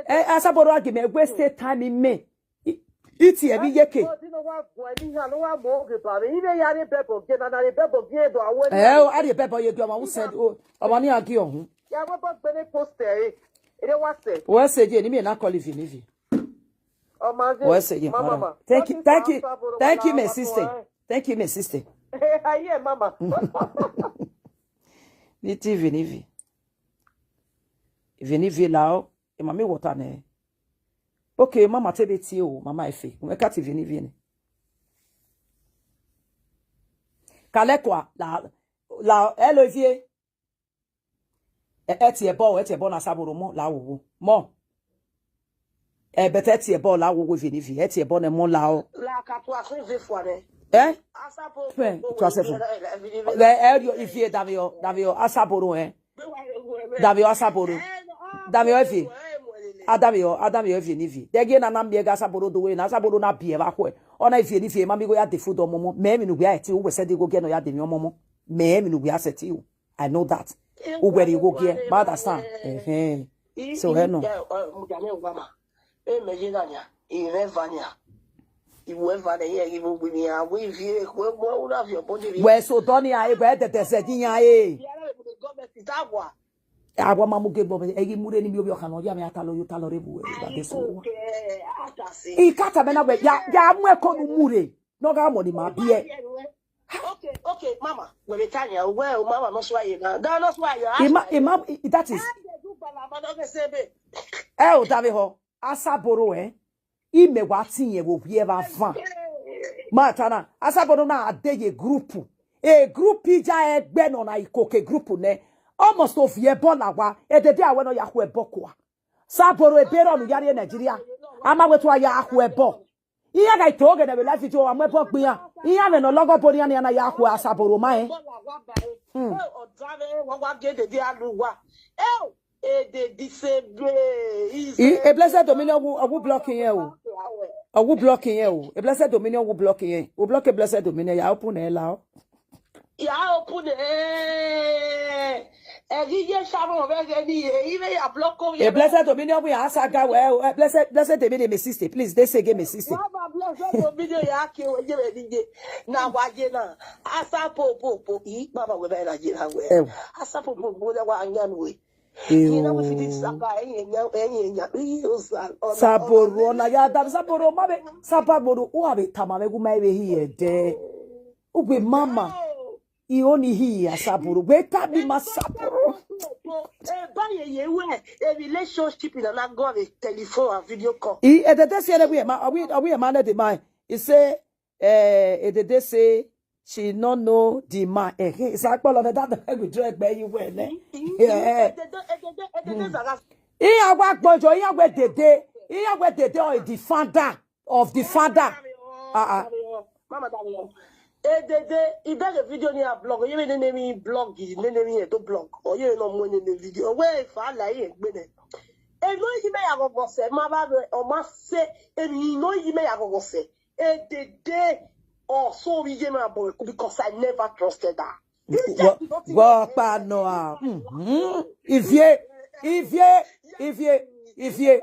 Ẹ, Asaboro a gi mẹ waste time mẹ. I, Iti ẹvbi yeke. Odi ne wa guẹ ni ha, ne wa mu oge ba vbe. Ine ya rhie bẹbọ gie na, na rhie bẹbọ gie do awe ni. Eh, o, a rhie bẹbọ ye gie ọmwa who send, o, ọmwa ni a gie ọhun. Ya wẹ bọ gbene post ẹ, ere wa sẹ. Wẹ sẹ je, ni mi na call Ivie, ni Ivie. Ọma ze, Wẹ sẹ je, mama, madam. Thank you, thank you, thank you, my sister. Thank you, my sister. Aye, mama. Ni ti Ivie, ni Ivie. Ivie, ni Ivie la o. Emami wọta nẹ. Okay, mama te vbe tie o, mama efe. Wẹ ka ti Ivie, ni Ivie nẹ. Kalẹ kua, la, la, hello, Ivie. Ẹ, ẹ tie ẹbọ, ẹ tie ẹbọ na Asaboro mọ, la wowo. Mọ. Ẹ, but ẹ tie ẹbọ la wowo Ivie, ni Ivie. Ẹ tie ẹbọ nẹ mọ la o. La ka tua sẹ ve fua nẹ. Eh? Asaboro. Fẹ, tua sẹ fua. Ẹ, ẹ, Ivie, davio, davio, Asaboro, eh. Davio Asaboro. Davio Ivie. Adavio, adavio Ivie, ni Ivie. Dẹgie na na miẹn ga Asaboro do we na, Asaboro na biẹ vbe akhuẹ. Ọ na Ivie, ni Ivie, ma mi gho ya de food ọmọmọ. Mẹ emwi ne uwẹ a sẹtin, uwẹ sẹ de gho gie nọ ya de emwi ọmọmọ. Mẹ emwi ne uwẹ a sẹtin o. I know that. Uwẹ rhie gho gie, ma understand. Ẹhẹn. So, hẹ nọ. Mudane wa ma. Emẹ ye na nia, I mwẹ eva nia. I mwẹ eva nẹ, irẹn ghi vbe ugbini iran, wẹ Ivie, wẹ, wẹ u na viọ obọ ni rhie. Wẹ so dọ nia, e wẹ dẹdẹ zẹdẹ iran, e. Iran na vbe mu gọọmenti ta wa. Awa ma mu ge gbọ, ẹ ghi mu rre ni mi ovbi ọkhan nọ ya mwẹ atalọ yo, talọ rre vbe uwẹ, ba de so. Ayi, okay, a ta se. I ka ta mẹ na wẹ, ya, ya mu ẹko ne u mu rre. Ne ọ gha mọ ne ima biẹ. Okay, okay, mama. Wẹ vbe ta yan, wẹ o mama nọ sua ye na. Da nọ sua ye. Ima, ima, i- that is. Ẹ o davbe họ, Asaboro ẹ. Imẹ wa ti yẹn vbe ovbi ẹvbo avan. Ma ta na, Asaboro na de ye group. E group ja ẹgbẹ nọ na ikoke group nẹ. Almost ovbi ẹbọ la wa, edede awẹ nọ ya khu ẹbọ kua. Asaboro ebe rọ ne u ya rrie Nigeria. A ma wẹ te u ya khu ẹbọ. Iran gha to ghe ne vbe live video, wa mu ẹbọ gbe iran. Iran mwẹ ne ọ lọghọ bo nian, nian na ya khu Asaboro ma rẹn. Hmm. I- e Blessed Dominion, ọ wu, ọ wu block yẹn o. Ọ wu block yẹn o. E Blessed Dominion, ọ wu block yẹn. U block e Blessed Dominion, ya open ẹ la o. Ya open ẹ. Ẹ ghi ye shavọ vbe ẹghẹ ni, ẹ i vbe ya block ovbi E ẹ. Blessed Dominion, we ask a guy, well, eh, Blessed, Blessed Dominion, my sister, please, they say, give me sister. Baba, Blessed Dominion, ya ke we je vbe ni ye. Na wa ye na. Asa po, po, po, i, baba, we ba na ye na we. Eh. Asa po, po, po, wa nya nu we. Ye na we fi this saka, eh, nya, eh, nya. I, o sa, ọ na, Asaboro, ọ na ya da, Asaboro, ma be, Asaboro, u a be tama me gu ma be hi ẹdẹ. Ugbe mama. I only hi Asaboro. Wake up, be my Asaboro. Eba ye ye we, a relationship in an go with telephone and video call. I edede si ere we ma, are we, are we a man at the man? He say, eh, edede say she no know the man. Eh, he is a call of that we drag by you well, eh? Yeah. Edede, edede, edede zaga. Iya wa gbojo, iya we dede, iya we dede or the founder of the founder. Ah, ah. Mama Daniel. Edede, I beg a video ni a blog. You mean name me blog, name me to blog. Or you know more name video. Where if I lie, you been. E no yi me ya gogo se, ma ba be, o ma se, e ni no yi me ya gogo se. Edede, or so we ye me abo, because I never trusted her. Wọ pa nọ a. Mhm. Ivie, Ivie, Ivie, Ivie,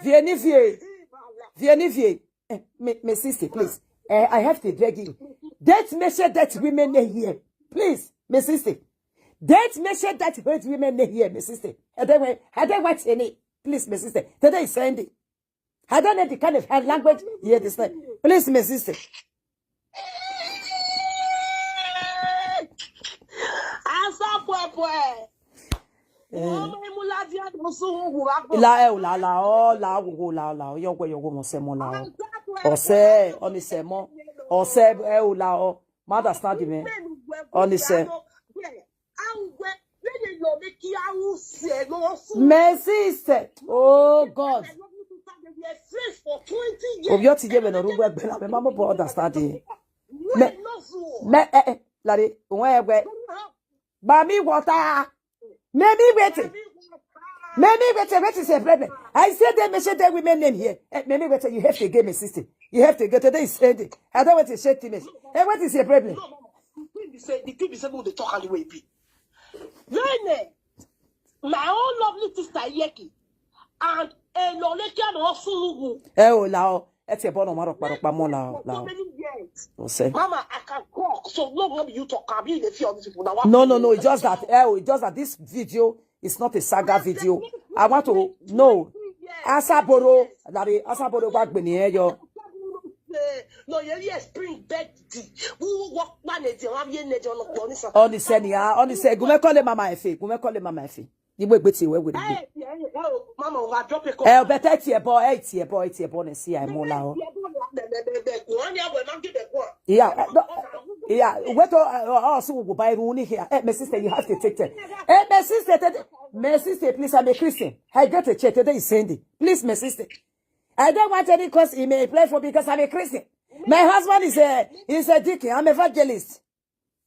Ivie, ni Ivie, Ivie, ni Ivie. Eh, my, my sister, please. Eh, I have to beg you. Don't mention that women name here. Please, my sister. Don't mention that hate women name here, my sister. I don't want, I don't want any. Please, my sister. Today is Sunday. I don't know the kind of hard language you hear this time. Please, my sister. Asa pue pue. Eh. Ọmọ Imuladi Adusu wu wa gbọ. La ẹ o, la, la ọ, la wowo, la, la ọ, yọ wẹ, yọ wẹ, mọ sẹ mọ, la ọ. Asa pue pue. Ọsẹ, ọ ni sẹ mọ. Ọsẹ ẹ o, la ọ. Ma understand me. Ọ ni sẹ. My sister, oh God. Obi ọ ti ye vbe nọ rugbo ẹgbẹ na, me ma mobọ understand. Me, me, eh, eh, lare, wọn ẹgbẹ. Ba mi water. Me mi wete. Me mi wete, what is your problem? I say they mention the women name here. Eh, me mi wete, you have to give me sister. You have to get today is Sunday. I don't want to shake things. Eh, what is your problem? No, mama, the thing be say, the thing be say, we dey talk and the way e be. Then, eh, my own lovely sister Iyeki and Enọlekia no Osunugu. Ẹ o la ọ. Ẹ tie ẹbọ ne ọ ma rhọkpa rhọkpa mu la, la. So many years. Ọ sẹ. Mama, I can talk. So no, no, you talk. I mean, if you, these people now, no, no, no. It's just that, eh, oh, it's just that this video is not a saga video. I want to know. Asaboro, that is Asaboro, what been here, yo. No, you hear spring bed. Who walk man is the one you need on the corner? On the senior, on the senior. Gume call him mama efe. Gume call him mama efe. Ni mo egbe tie wẹ were gbe. Ẹ, ẹ, ẹ, o, mama, wa drop a call. Ẹ, ọ bẹtẹ tie ẹbọ, ẹ tie ẹbọ, ẹ tie ẹbọ ne si a mu la o. Yeah, uh, no, yeah, wait, uh, uh, uh, so we go buy room here. Eh, my sister, you have to take care. Eh, my sister, take, my sister, please, I'm a Christian. I get a chair today is Sunday. Please, my sister. I don't want any cause he may play for because I'm a Christian. My husband is a, is a deacon. I'm evangelist.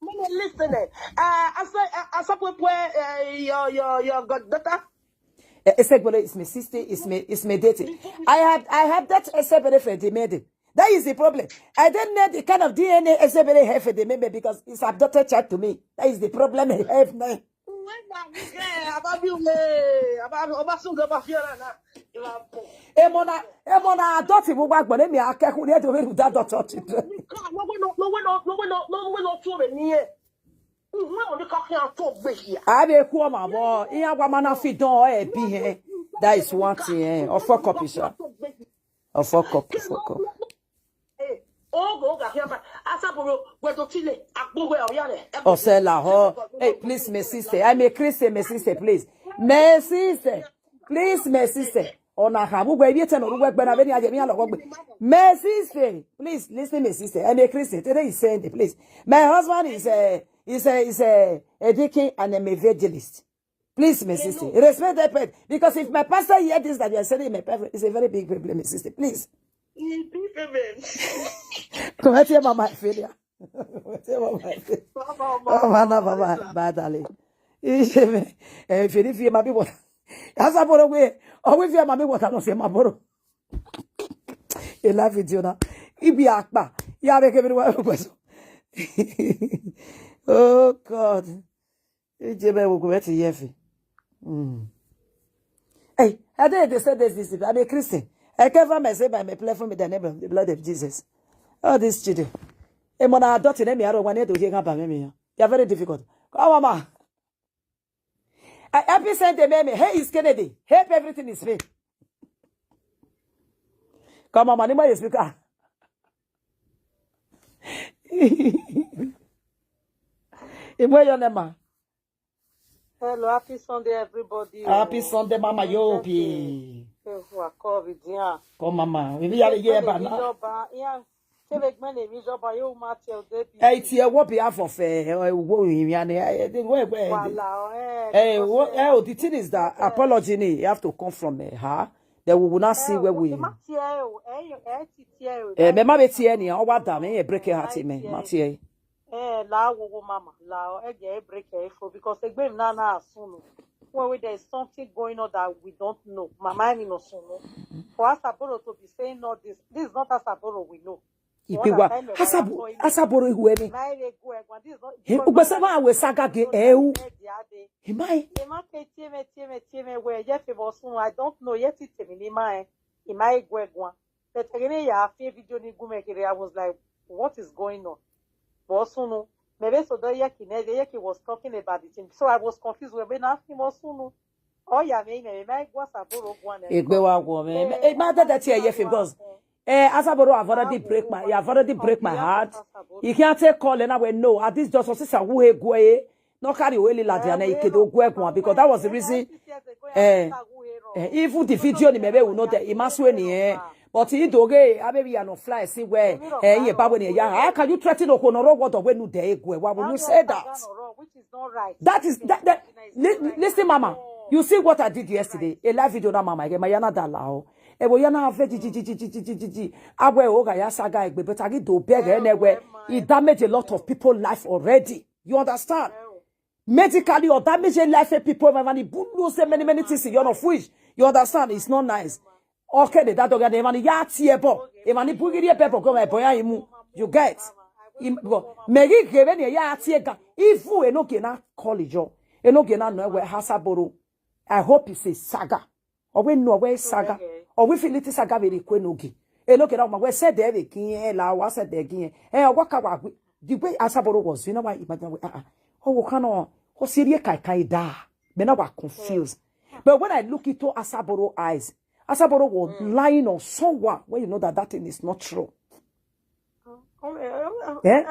Mama, listen, eh. Uh, I say, uh, I say, uh, your, your, your goddaughter. Eh, Esegbolo is my sister, is my, is my daughter. I have, I have that Esegbolo for the maiden. That is the problem. I don't know the kind of D N A Esegbolo have for the maiden because it's abducted child to me. That is the problem I have now. When na nigga, Ababi ule, Ababi, Obasunga Bafiara na. Emona, emona adọti vbe uwa gbọnọ, emi a kẹkhu rhie do vbe rhunmwuda adọti children. No, no, no, no, no, no, no, no, no, no, no, no, Uhu, emọ ni ka khian to gbe hia. A vbe khu ọmwa vbọ, iran wa ma na fi dọn ọre bi hẹn. That is one thing, eh. Ọ fuck up, Isha. Ọ fuck up, ọ fuck up. Eh, ogo, oga khian ba. Asaboro, wẹ do tile, agbo wẹ ọria rẹ. Ọ sẹ lahọ. Hey, please, my sister. I'm a Christian, my sister, please. My sister. Please, my sister. Ọna kha, vbe uwẹ ivbi etẹn ne ọ rre uwu ẹgbẹ na, vbene a ye emwi iran lọghọ gbe. My sister, please listen, my sister. I'm a Christian. Today is Sunday, please. My husband is a, is a, is a, a deacon and an evangelist. Please, my sister, respect that person. Because if my pastor hear this that you are saying, my pastor, it's a very big problem, my sister. Please. He be payment. Come here, mama, failure. Whatever, my friend. Baba, oh, man, no, baba, bad, darling. Isheme, eh, if you, if you, mami, what? Asaboro we, oh, if you, mami, what? I don't say, my bro. You love video now. Ibi akpa. Ya make everyone go so. Oh, God. Ije me wo gbe ti yefe. Mm. Hey, I dey dey say this, this, I'm a Christian. I cover myself by my platform in the name of the blood of Jesus. All these children. Emona adọti ne mi aro wa ne do ye gan ba me mi. You are very difficult. Come on, ma. I happy send them me. Hey, is Kennedy. Help everything is free. Come on, man. Anybody speaker? Imwe yo ne ma. Hello, happy Sunday, everybody. Happy Sunday, mama. Yo, pi. Come, mama. We be here, yeah, but now. Hey, it's here, what behalf of, eh, eh, wo, eh, eh, the way, where, eh, eh, the thing is that apology, ni, you have to come from, eh, her. Then we will not see where we. Eh, me ma be tie ni, o wa da me, e break your heart, man. Ma tie. Eh, la wo wo mama, la o, e get e break e fo, because egbe na na asunu. When we, there is something going on that we don't know. Mama, I mean, no sunu. For Asaboro to be saying all this, this is not Asaboro we know. Ipe wa, Asaboro, Asaboro ihu emi. He, ugbese ma we saga ge eu. He mai. Ema ke tie me, tie me, tie me, where, ye fe bo sun, I don't know, ye ti temi ni ma e. Ima e gue guan. But again, ya fi video ni gu me kere, I was like, "What is going on?" But sunu, maybe so the yeki ne, the yeki was talking about the thing. So I was confused. We be na fi mo sunu. Oh, yeah, me, me, me, me, gua Asaboro guan. Egbe wa wo me. Eh, e ma dada tie ye fe, because, eh, Asaboro have already break my, you have already break my heart. You can't take call and I will know. At this just sister who he go, eh, no carry away lila dia na, he could go guan, because that was the reason. Eh, eh, even the video ni me be, we know that he must win, eh. But he do ge, I be, we are not fly, see where, eh, ye ba we ni ya. How can you threaten okhuo ne ọ rre ọghuọdọ wẹ ne u de egwe? Why will you say that? That is, that, that, li-, listen, mama. You see what I did yesterday? A live video na, mama. Ẹ ma ya na da la o. Ẹ wo ya na ve ji, ji, ji. Awe o ga ya saga egbe, but I do beg, eh, ne we. It damage a lot of people life already. You understand? Medically, or damage a life of people. Mama, ni bu lose many, many things in your fridge. You understand? It's not nice. Okay, the dad dog, the man ya tie bo. E man ni bu giri ebe bo, go my boy, imu. You get? Im-, bo, me ghi ghe vbe ni ya tie ga. Ifu enogie na call ijo. Enogie na nọ wẹ Asaboro. I hope it's a saga. Ọ wẹ nọ wẹ saga. Ọ wẹ filiti saga vbe rre ku enogie. Eno kere ọma wẹ sẹdẹ vbe kin la wa sẹdẹ kin. Eh, ọgua ka wa gbe. The way Asaboro was, you know why? Imagine we, ah, ah. Oh, we cannot. Oh, siri ka ka da. Mẹ na wa confused. But when I look into Asaboro eyes, Asaboro was lying on someone where you know that that thing is not true. Eh?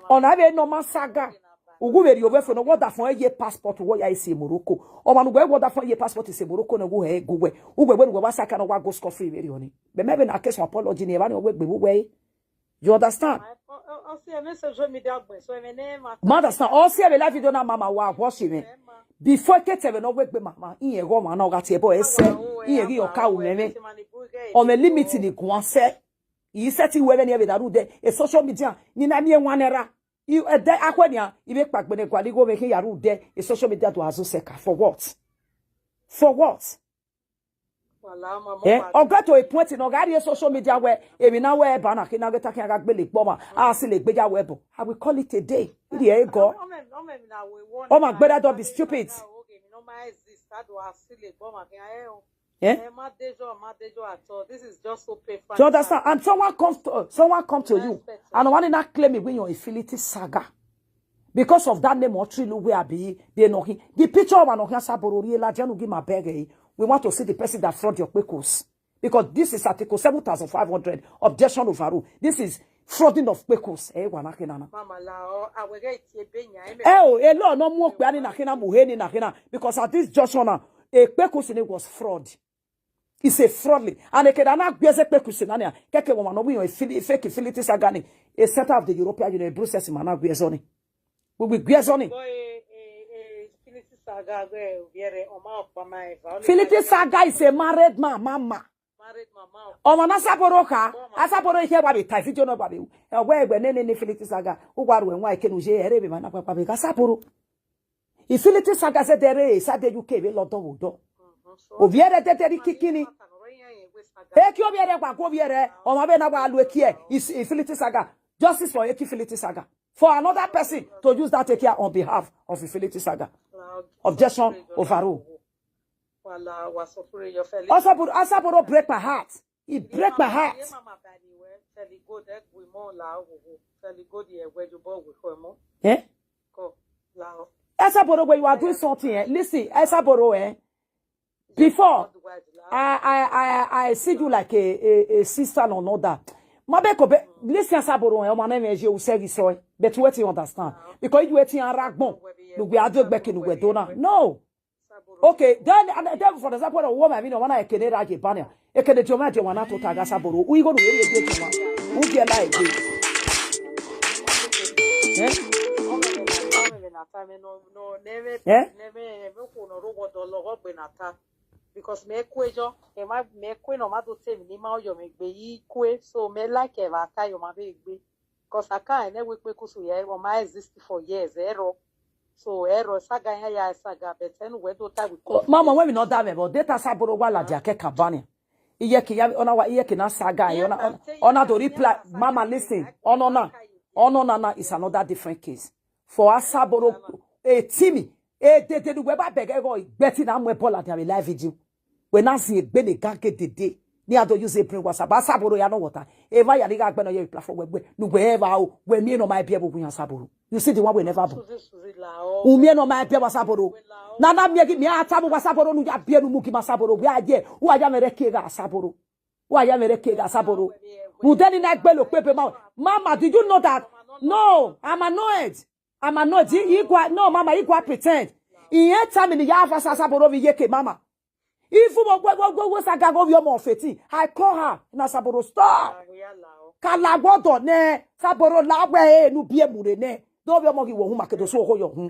Ọna vbe normal saga. Ugu vbe rhie ovbe fo ne wọ da fọn ye passport wọ ya isi Morocco. Ọmwa ne uwẹ wọ da fọn ye passport isi Morocco ne uwẹ hẹ gu wẹ. Uwẹ wẹ ne uwẹ wa saka ne wa go scot free vbe rhie ọni. But maybe na case of apology ni evba ni wẹ gbe vbe uwẹ. You understand? Ma understand. Ọ si ẹvbo live video na mama wa watch mwẹ. Before ke te vbe ne ọ wegbe mama, iye gho ma na ọ gha tie ẹbọ ẹsẹ, iye ghi ọka umwẹmwẹ. Ọ mwẹ limit ni guan sẹ. I set wẹ vbene ẹ vbe na rhunmwuda e social media ni na miẹn wan nẹ ra. I, ẹdẹ akhọe nian, I vbe kpaegbe ne gualọ igho mwẹ khin ya rhunmwuda e social media do azọ sẹ ka. For what? For what? Eh, ọ get to a point ne ọ gha rhie social media wẹ emwi na wẹ eba na khin na ghe ta khian gha gbele egbe ọmwa, a silo egbe ya wẹ ẹbọ. I will call it a day. Irriẹ egọ. Ọ ma gbẹdẹ dọ be stupid. Eh? Do you understand? And someone comes to, someone come to you, and one na claim we your infinity saga. Because of that name, Otrilu, we are be, be no him. The picture of Anohia Saboro, real, Janu, give my bag, eh? We want to see the person that fraud your kpekus. Because this is Article seven thousand five hundred, objection overruled. This is frauding of kpekus. Eh, wa na khe nana. Mama la o, awẹghẹ tie ebe yan, eme. Eh, oh, a lot no more kpe ani na khe na, mu he ni na khe na. Because at this junction now, a kpekus ni was fraud. It's a fraudly. And ekeda na gbe eze kpekus na nia. Keke wọn ma no we on a fili-, fake infinity saga ni. A center of the European Union, Brussels, ma na gbe eze ni. We will gbe eze ni. Infinity saga is a married man, mama. Ọmwa na Asaboro kha, Asaboro ikhe wa vbe ta video nọ wa vbe. Ẹ wẹ ẹgbẹ nene ni Infinity Saga, u wa ru ẹwaẹn ekene u ye ẹre vbe ma na kpakpa vbe gha Asaboro. Infinity Saga zẹdẹ rre, sa de U K vbe lọdọ vbe odọ. Ovbi ẹre dede rre kikini. Eki ovbi ẹre wa gu ovbi ẹre, ọmwa vbe na wa lu eki ẹ, Infinity Saga. Justice for Eki Infinity Saga. For another person to use that eki ẹ on behalf of Infinity Saga. Objection overruled. Asaboro, Asaboro break my heart. He break my heart. Eh? Asaboro, when you are doing something, eh? Listen, Asaboro, eh? Before, I, I, I, I see you like a, a, a sister or another. Ma be ko be, listen, Asaboro, eh? Ọmọ na me je u sẹ ghi so, eh? But wetin you understand? Because you wetin ara gbọn, nu we ado gbe ke nu we do na. No. Okay, then, and then for example, the woman, I mean, one I can ra ye bania. E kene joma joma na tota ga Asaboro. U igo nu eri ege joma. U ge la ege. Eh? Eh? Because me kue jo, e ma, me kue no ma do te mi ni ma oyo me gbe yi kue, so me like e va ta yo ma be gbe. Cause I can't, ene wẹ kpekusu ya, ọ ma exist for years, ẹrọ. So, ẹrọ, saga ya ya saga, but enu wẹ do ta we. Mama, when we not that, but data Asaboro wa la dia ke kabani. Iye ke ya, ona wa, iye ke na saga, ona, ona, ona do reply. Mama, listen, ona na, ona na na is another different case. For Asaboro, eh, Timi, eh, de, de, we ba beg, eh, go, betting I'm we Bola, they have a live video. Wẹ na zin egbe ne ganke dede, ne a do use brain wash. Asaboro ya nọ wọta. Eva ya ni gha gbe nọ ye platform wẹ gbe, ne uwẹ eva o, wẹ miẹn ne ọ ma biẹ vbe ogun yan Asaboro. You see the one we never born. U miẹn ne ọ ma biẹ vbe Asaboro. Na na miẹn ghi miẹn a ta vbe Asaboro, ne u ya biẹ ne u mu gi ma Asaboro, wẹ a ye, u a ya mwẹ rẹ kie gha Asaboro. U a ya mwẹ rẹ kie gha Asaboro. Rhunmwuda ni na gbe lo kpe be ma. Mama, did you know that? No, I'm annoyed. I'm annoyed. He, he go, no, mama, he go pretend. He ain't tell me ni ya fa Asaboro vbe iye ke mama. Even when, when, when, when Saga go your mom fifteen, I call her. Na Asaboro, stop. Ka la gbọdọ nẹ, Asaboro la wẹ e nu biẹ mu re nẹ. Do vbe ọmọ ghi wo hun ma ke do su oho yo hun.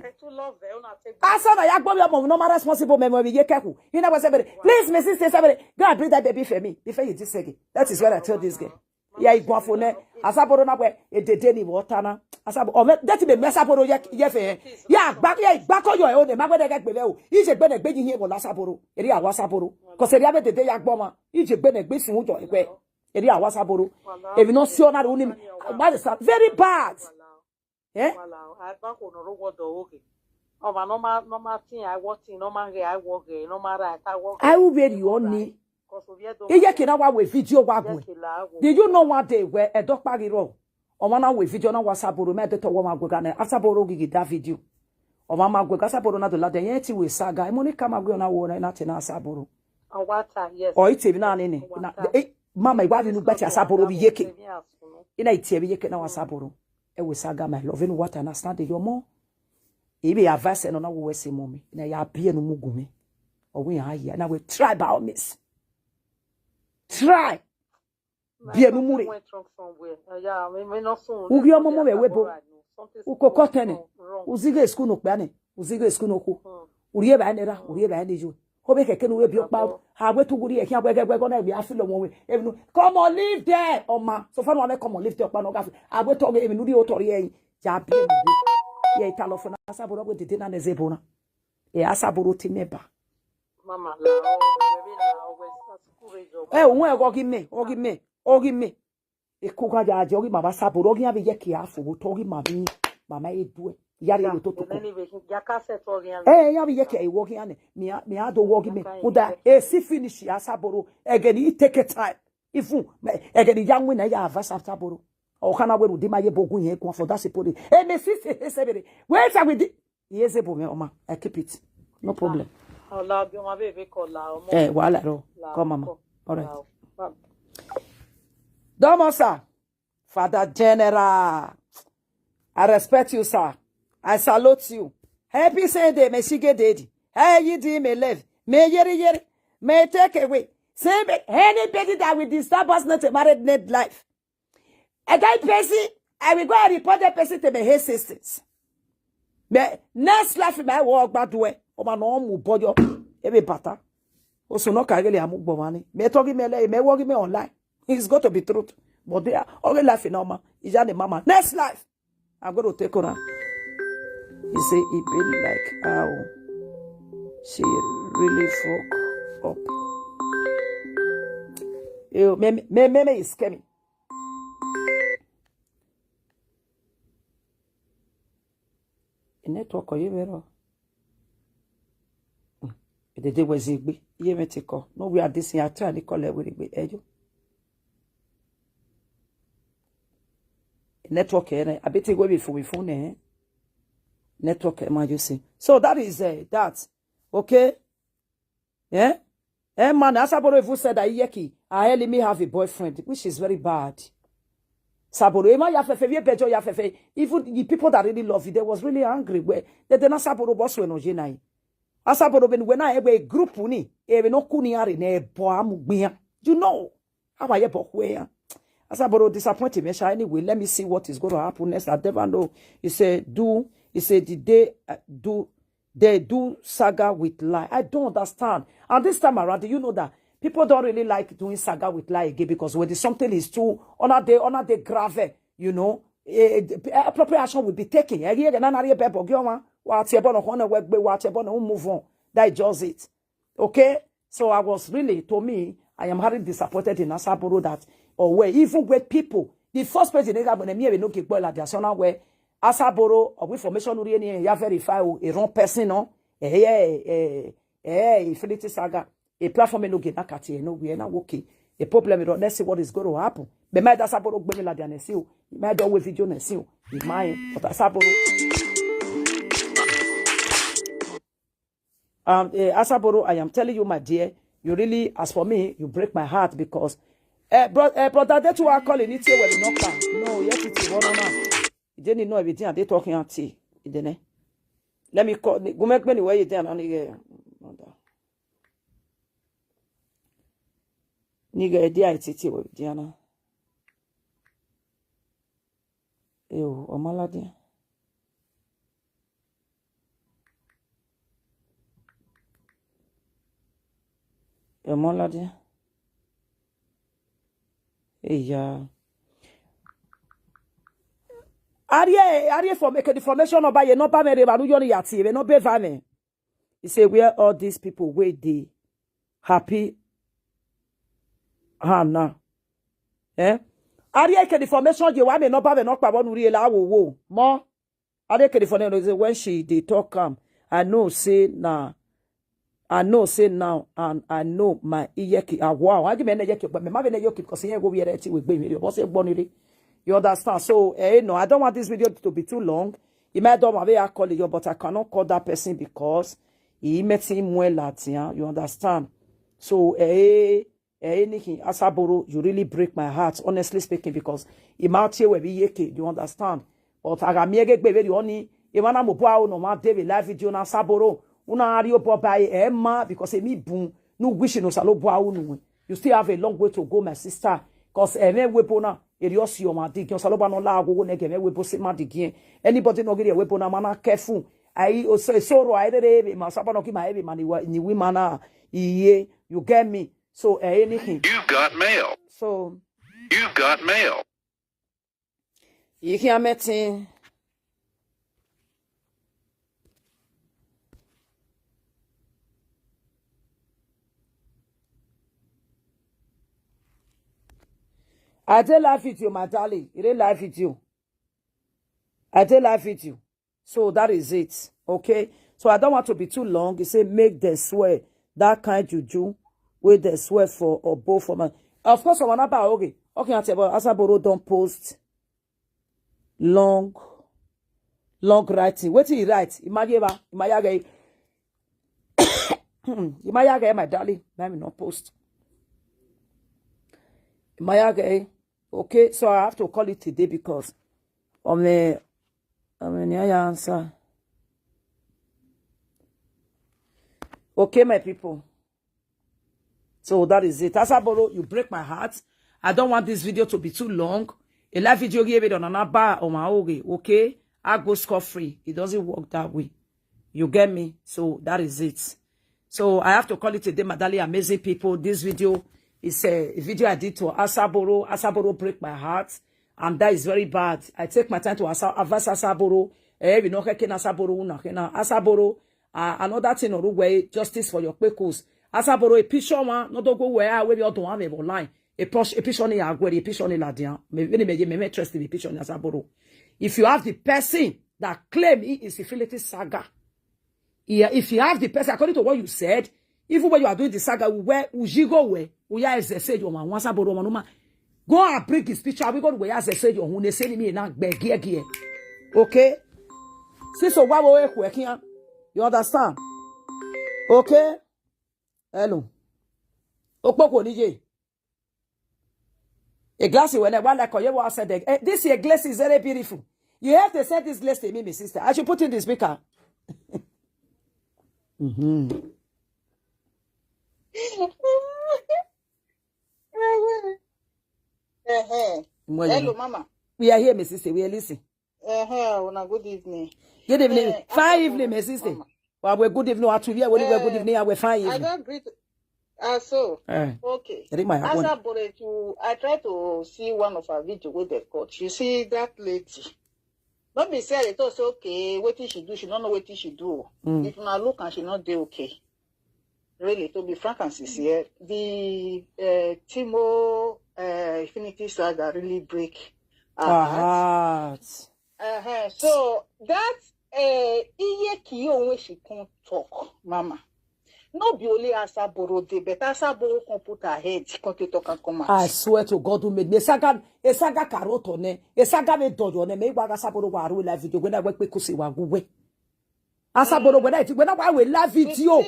Asa na ya gbe vbe ọmọ no ma responsible me mo vbe ye kẹkhu. He never say, "Please, my sister, say, go and bring that baby for me before you this again." That is what I tell this girl. Ya iguan fo nẹ, Asaboro na wẹ, edede ni vbe ọta na. Asaboro, ọ mẹ, dẹti mẹ mẹ Asaboro ye, ye fẹ. Ya gba, ya gba ko yo e o ne, ma wẹ dẹ gẹ gbe vbe o. Ije gbe ne gbe yi hin ẹvbo la Asaboro. Eri a wa Asaboro. Cause eri a vbe dede ya gbọ ma. Ije gbe ne gbe sun jọ ẹgbẹ. Eri a wa Asaboro. Evi no si ọ na ru ni mi. That is very bad. Eh? Wala, a ba ko no ro wo do oge. Ọmwa ne ọ ma, ne ọ ma tin, a wọ tin, ne ọ ma ghe, a wọ ghe, ne ọ ma ra, a wọ ghe. A u vbe rri ọni. Iye ke na wa wẹ video wa guẹ. Do you know one day wẹ ẹdọkpa ghi rrọọ? Ọmwa na wẹ video na wa Asaboro, mẹ de tọ wọ ma guẹ gha nẹ, Asaboro ghi ghi da video. Ọmwa ma guẹ gha Asaboro na do ladian, yẹn te wẹ saga. Emọ ni ka ma guẹ na wọ na te na Asaboro. Ọ i te emwi na nene. Mama, I wa vbe unu gbe te Asaboro vbe iye ke. I na i tie vbe iye ke na wa Asaboro. Ẹ wẹ saga, my love, enu wa ta na stand your mom. I vbe advice ẹnọ na wẹ wẹ sẹ mọ mẹ, na ya biẹ ne u mu gun mwẹ. Ọ wẹ iran ya, na wẹ try by all means. Try. Biẹ ne u mu rre. Ughi ọmọ mọ vbe ẹvbo ebo. Ukoko tẹnẹ. U zighe school ne okpia nẹ. U zighe school ne okhuo. U rhie evbare nẹ ra, u rhie evbare nẹ yo. Ho vbe kẹkẹ ne u vbe biẹ ọkpa, a wẹ te u rhie khian wẹghẹ wẹghẹ na, egbe a feel ọmọ wẹ. Emwi ne, come on, leave there, ọma. So far, no one come on, leave there, ọkpa ne ọ gha feel. A wẹ te ọghe emwi ne u rhie otọ rhie ẹre. Ya biẹ ne u rhie. Ye italọ fo na, Asaboro wẹ dede na nẹ zẹ ebo na. E Asaboro te imẹ ba. Mama, la ọ, wẹ vbe la ọ, wẹ sa school vbe zọ. Ẹ, òun ẹ, ọghe imẹ, ọghe imẹ, ọghe imẹ. Eko gha ya jẹ, ọghe ima vbe Asaboro, ọghe iran vbe ye ẹki a fo vbe otọ, ọghe ima vbe, mama e duẹ. Ya rhie ye ototọ. Ẹ, iran vbe ye ẹki a wọ ọghe iran nẹ, mẹ a, mẹ a do wọ ọghe imẹ. Uda, e si finish Asaboro, ẹghẹ ne I take time. Even, mẹ, ẹghẹ ne I ya winna ya advice Asaboro. Ọ khana wẹ rhunmwuda ima ye ebo gun irẹn guan for that simple reason. E mẹ si se, se, se vbe rre. Wẹ sa wẹ di, Iye zẹ ebo mwẹ, ọma. I keep it. No problem. Ọ la ọbiọma vbe eve kọ la ọmọ. Eh, wahala rọ. La Come, mama. Ọkọ. All right. La ọkọ. Dọmọ, sir. Father General. I respect you, sir. I salute you. Happy Sunday, me sigededi. Hey, you do me love. Me yeri yeri. Me take away. Say me, anybody that will disturb us not a married net life. A guy person, I will go and report that person to my head sisters. But next life, my work, but do it. Ọmwa ne ọ mu obọ yọ, ebe bata. Oso nọ ka gele a mu gbọmwa ni. Me talk him ele, me work him online. It's got to be truth. But there, all the life in Oma, is that the mama. Next life, I'm going to take her. He say it be like how she really fuck up. Yo, me, me, me, me is coming. Network ye vbe rrọọ. Edede wẹ zẹ egbe, iye mwẹ te kọ. No, we are this year, I try ni call ẹre vbe egbe, ẹyo. Network ẹre, a be te wẹ vbe fo vbe fo nẹ. Network ẹre ma yo sin. So that is, uh, that. Okay? Eh? Eh, man, Asaboro even said that Iyeki, I only me have a boyfriend, which is very bad. Asaboro, ema ya fẹfẹ, vbe bẹjọ ya fẹfẹ. Even the people that really love you, they was really angry. Where they, they na Asaboro boss we no je na. Asaboro been when I, a group ni, even no kuni are ne bo amu gbian. You know, how I bo where. Asaboro disappointed me, sha. Anyway, let me see what is going to happen next. I never know. He said, do, he said, the day, uh, do, they do saga with lie. I don't understand. And this time around, do you know that people don't really like doing saga with lie again? Because when the something is too, on a day, on a day grave, you know, eh, eh, appropriate action will be taken. Eh, yeah, na, na, yeah, but, but, wa tie ebo no, wa tie ebo no, move on. That is just it. Okay? So I was really, to me, I am highly disappointed in Asaboro that, or where, even with people, the first person they got when me no give boy like that, so now where Asaboro of information really any ya verify o, a wrong person, no? Eh, eh, eh, eh, Infinity Saga, a platform no get na kati, no, we are not okay. A problem, let's see what is going to happen. But my Asaboro gbe me like that, see, my do with video, see, in my, but Asaboro. Um, eh, Asaboro, I am telling you, my dear, you really, as for me, you break my heart because, eh, bro, eh, brother, that's why I call it, it's where we knock back. No, yes, it's one on one. They didn't know everything, and they talking auntie. They didn't. Let me call, go make me where you there, and, eh, nigga, they are titi with Diana. Eyo, ọma ladian. Ọma ladian. Eya. Arrie, arrie form, eke the formation number ye, number me re ba ru yo ni ya tie, number eva me. He say, where all these people wey dey happy Hannah? Eh? Arrie ke the formation ye wa me number me no kpa bọ nu rie la wo wo. Mo. Arrie ke the formation say when she dey talk am, I know say na, I know say now, and I know my iyeki. Ah, wow, I give me iyeki, but me ma be iyeki because he go be right with me. What's it born? You understand? So, eh, no, I don't want this video to be too long. He might don't have a call you, but I cannot call that person because he met him well at, yeah, you understand? So, eh, eh, anything, Asaboro, you really break my heart, honestly speaking, because he might hear we be iyeki, you understand? But I got me a get baby, only, if I am a boy, no, my David live video, na Asaboro, una are your boy by Emma, because he me boom, no wishing no salo boy, no. You still have a long way to go, my sister. Because eh, me we bona, it is your man digging, salo ba no la go, go, nege, me we bo se man digging. Anybody no get a we bona, man, careful. I, oh, so, so, I, eh, eh, my saba no ki my, eh, man, you, you, man, ah, yeah, you get me? So, eh, anything. You've got mail. So, you've got mail. You hear me, thing? I dey live video, my darling. You dey live video. I dey live video. So that is it. Okay. So I don't want to be too long. He say make them swear that kind juju wey they swear for or both for man. Of course, I wanna buy okay. Okay, I tell you, Asaboro don't post long, long writing. What he write? Imagine, imagine, imagine, my darling, let me not post. Imagine, okay, so I have to call it today because on the, on the answer. Okay, my people. So that is it. Asaboro, you break my heart. I don't want this video to be too long. A live video here with on another bar on my own, okay? I go scot free. It doesn't work that way. You get me? So that is it. So I have to call it a day, my darling, amazing people. This video is a video I did to Asaboro. Asaboro break my heart, and that is very bad. I take my time to asa- advise Asaboro. Eh, we no can Asaboro, una can Asaboro. Uh, another thing, or way justice for your kpekos. Asaboro, a picture one, not to go where I will be online. A push, a picture on the Aguero, a picture on the Ladian. Me, me, me, me, me trust the picture on Asaboro. If you have the person that claim he is affiliated saga, yeah, if you have the person, according to what you said, even when you are doing the saga, where Ujigo where, we are as I said, your man, once Asaboro, one man, go and bring his picture. We go to where as I said, your who they say me na beg here. Okay? See, so why we work here? You understand? Okay? Hello. Okpoko nije. A glass you whenever like you was said, eh, this your glass is very beautiful. You have to send this glass to me, my sister. I should put in the speaker. Mm-hmm. Uh-huh. Hello, mama. We are here, my sister. We are listening. Uh-huh. Una good evening. Good evening. Eh, fine evening, my sister. Mama. Well, we're good evening. Actually, yeah, well, we're good evening. Yeah, we're fine evening. I don't greet. Ah, so. Eh. Okay. Read my account. Asaboro, I try to see one of her video with the court. You see that lady. Not be say they talk say, okay, what did she do? She don't know what did she do. Mm. If una look and she not dey okay. Really, to be frank and sincere, the uh, Timo uh, Infinity Saga really break our heart. Uh-huh. So that uh, Iye Kiyo when she come talk, mama. No be only Asaboro dey, but Asaboro come put her head, come to talk and come out. I swear to God who made me. Esaga, esaga karoto ne, esaga me dodo ne, me wa Asaboro wa ru live video when I work with Kusi wa guwe. Asaboro when I when I wa we live video.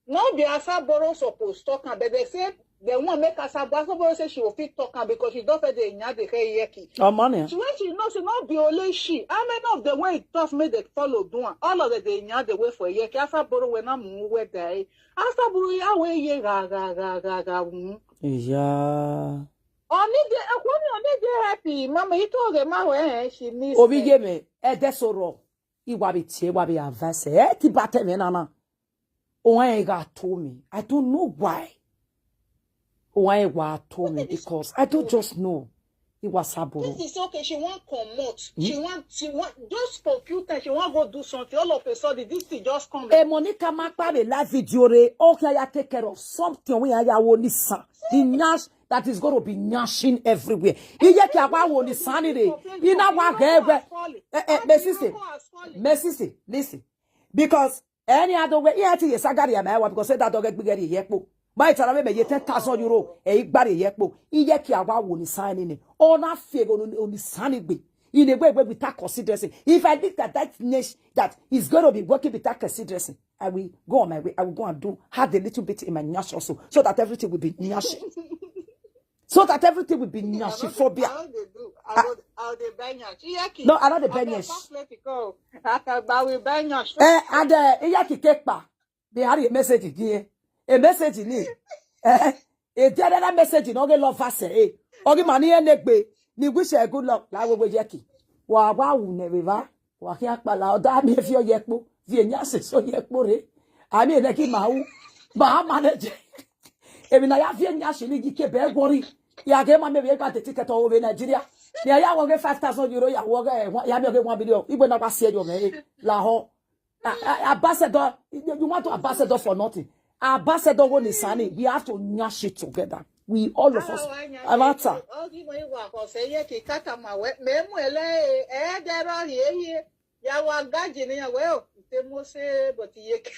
No be Asaboro suppose talk am, but they say they want make Asaboro. Asaboro say she will fit talk am because she don't fit dey yan the hair yeki. Oh, money. She when she know say no be only she. How many of them when it tough make they follow do am? All of them dey yan the way for yeki. Asaboro when I'm where die. Asaboro ya we ye ga ga ga ga ga. Mm. Yeah. Oni de, Oni de happy. Mama, you told them how eh, she needs. Obi ye me. E de soro. Iwa be tie, wa be advice. E ti ba te me nana. Ohan gha to me. I don't know why. Ohan gha to me because I don't just know. Iwa Asaboro. This is okay. She won't come out. She want, she want, just for few times, she want go do something. All of a sudden, this thing just come. Eh, Monica Makpa, the live video re. Okay, I take care of something. We are ya wo ni sa. The nyash that is going to be nyashing everywhere. Iye ki awa wo ni sa ni re. Ina wa ge we. Eh, eh, my sister. My sister, listen. Because Ẹni a do wẹ, iran te ye sagari ama ẹwa, because da dọghe gbe ighẹ rhie ye ẹkpo. Ma i tara vbe mẹ ye ten thousand euro, ẹ i gba rhie ye ẹkpo. Iyẹki a wa wo ni sign ni. Ọ na fi egho ni, ni sign gbe. In a way, way without consideration. If I think that that niche that is going to be working without consideration, I will go on my way. I will go and do, have a little bit in my nyash also, so that everything will be nyash. So that everything will be nyashophobia. I no dey do. I go, I go dey buy nyash. Iyẹki. No, I no dey buy nyash. Pass plate go. I can buy, we buy nyash. Eh, and, eh, Iyẹki ke kpa. They had a message again. A message in it. Eh, a general message in all the love us, eh. Ogi mani enegbe. Ni wish a good luck. La we we Iyẹki. Wa, wa, u ne vbe va. Wa khian kpala, ọ da miẹn viọ ye ẹkpo, viọ nyash eso ye ẹkpo rre. A miẹn nẹ ki ma ru, ma manage. Emwi ne a ya viọ nyash ni yi ke bẹ worry. Ya ghe ma miẹn vbe gba de ticket ọ vbe Nigeria. Ne a ya wọ ghe five thousand euro, ya wọ ghe, ya miẹn ghe one million. Igbe na wa si ẹyọ mwẹ re, lahọ. A, a, ambassador, you want to ambassador for nothing. Ambassador wo ni sani, we have to nyash it together. We, all of us. Avata. Ogi mo iwa ko se ye ki kaka ma we, me mu ele, eh, de ro ye ye. Ya wa gaji ni ya we o, te mo se, but ye ke.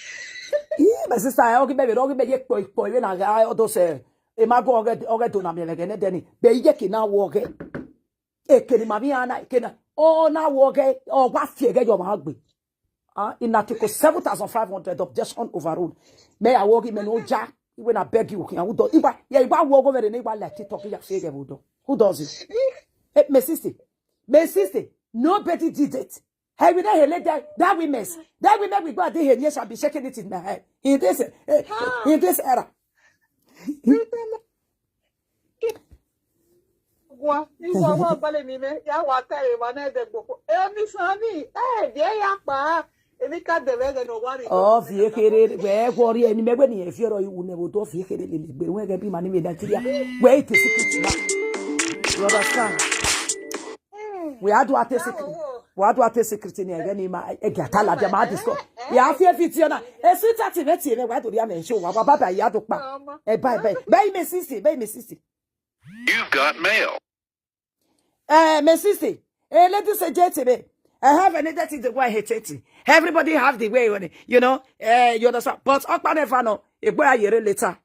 Ih, my sister, eh, ogi bebe, ogi be ye kpo, kpo, even na ga, all those, eh, e ma go oge, oge do na mi lege ne deni. Be ye ki na wo oge. E ke ni ma mi ana, e ke na. O na wo oge, ọ wa fi ege yo ma gbe. Ah, in Article seven thousand five hundred, objection overruled. Me ya wo ogi me no ja. Iwe na beg you, who do? Iwa, yeah, iwa wo ogo vere ne iwa like TikTok, ya fi ege vbe do. Who does it? Eh, my sister. My sister. Nobody did it. Hey, we don't hate that, that women. That women we go out there, yes, I'll be shaking it in my head. In this, eh, in this era. Gua, igua wa bale mi me, ya wa ta eva na de gboko. Emi sani, eh, die ya kpa. Emi ka de vbe ẹghẹ ne ọ wa rhie. Ọ viẹ kherhe, wẹ worry eni mẹ wẹ ni e viẹ rọ iwu ne vbe odọ viẹ kherhe lele gbe, wẹ ghẹ bi ma ni vbe Nigeria. Wẹ i te secret na. You understand? We a do a te secret. We a do a te secret ni ẹghẹ ni ma, ẹghẹ a ta ladian ma discuss. Ya fi e video na. E sweetheart mẹ tie mẹ, wa do ria mẹ show, wa, wa baba ya do kpa. Eh, bye, bye. Bye, my sister, bye, my sister. You've got mail. Eh, my sister, eh, ladies and gentlemen, I have an identity the way I hate it. Everybody have the way on it, you know. Eh, you understand? But Okpa never know. E gbe a year later.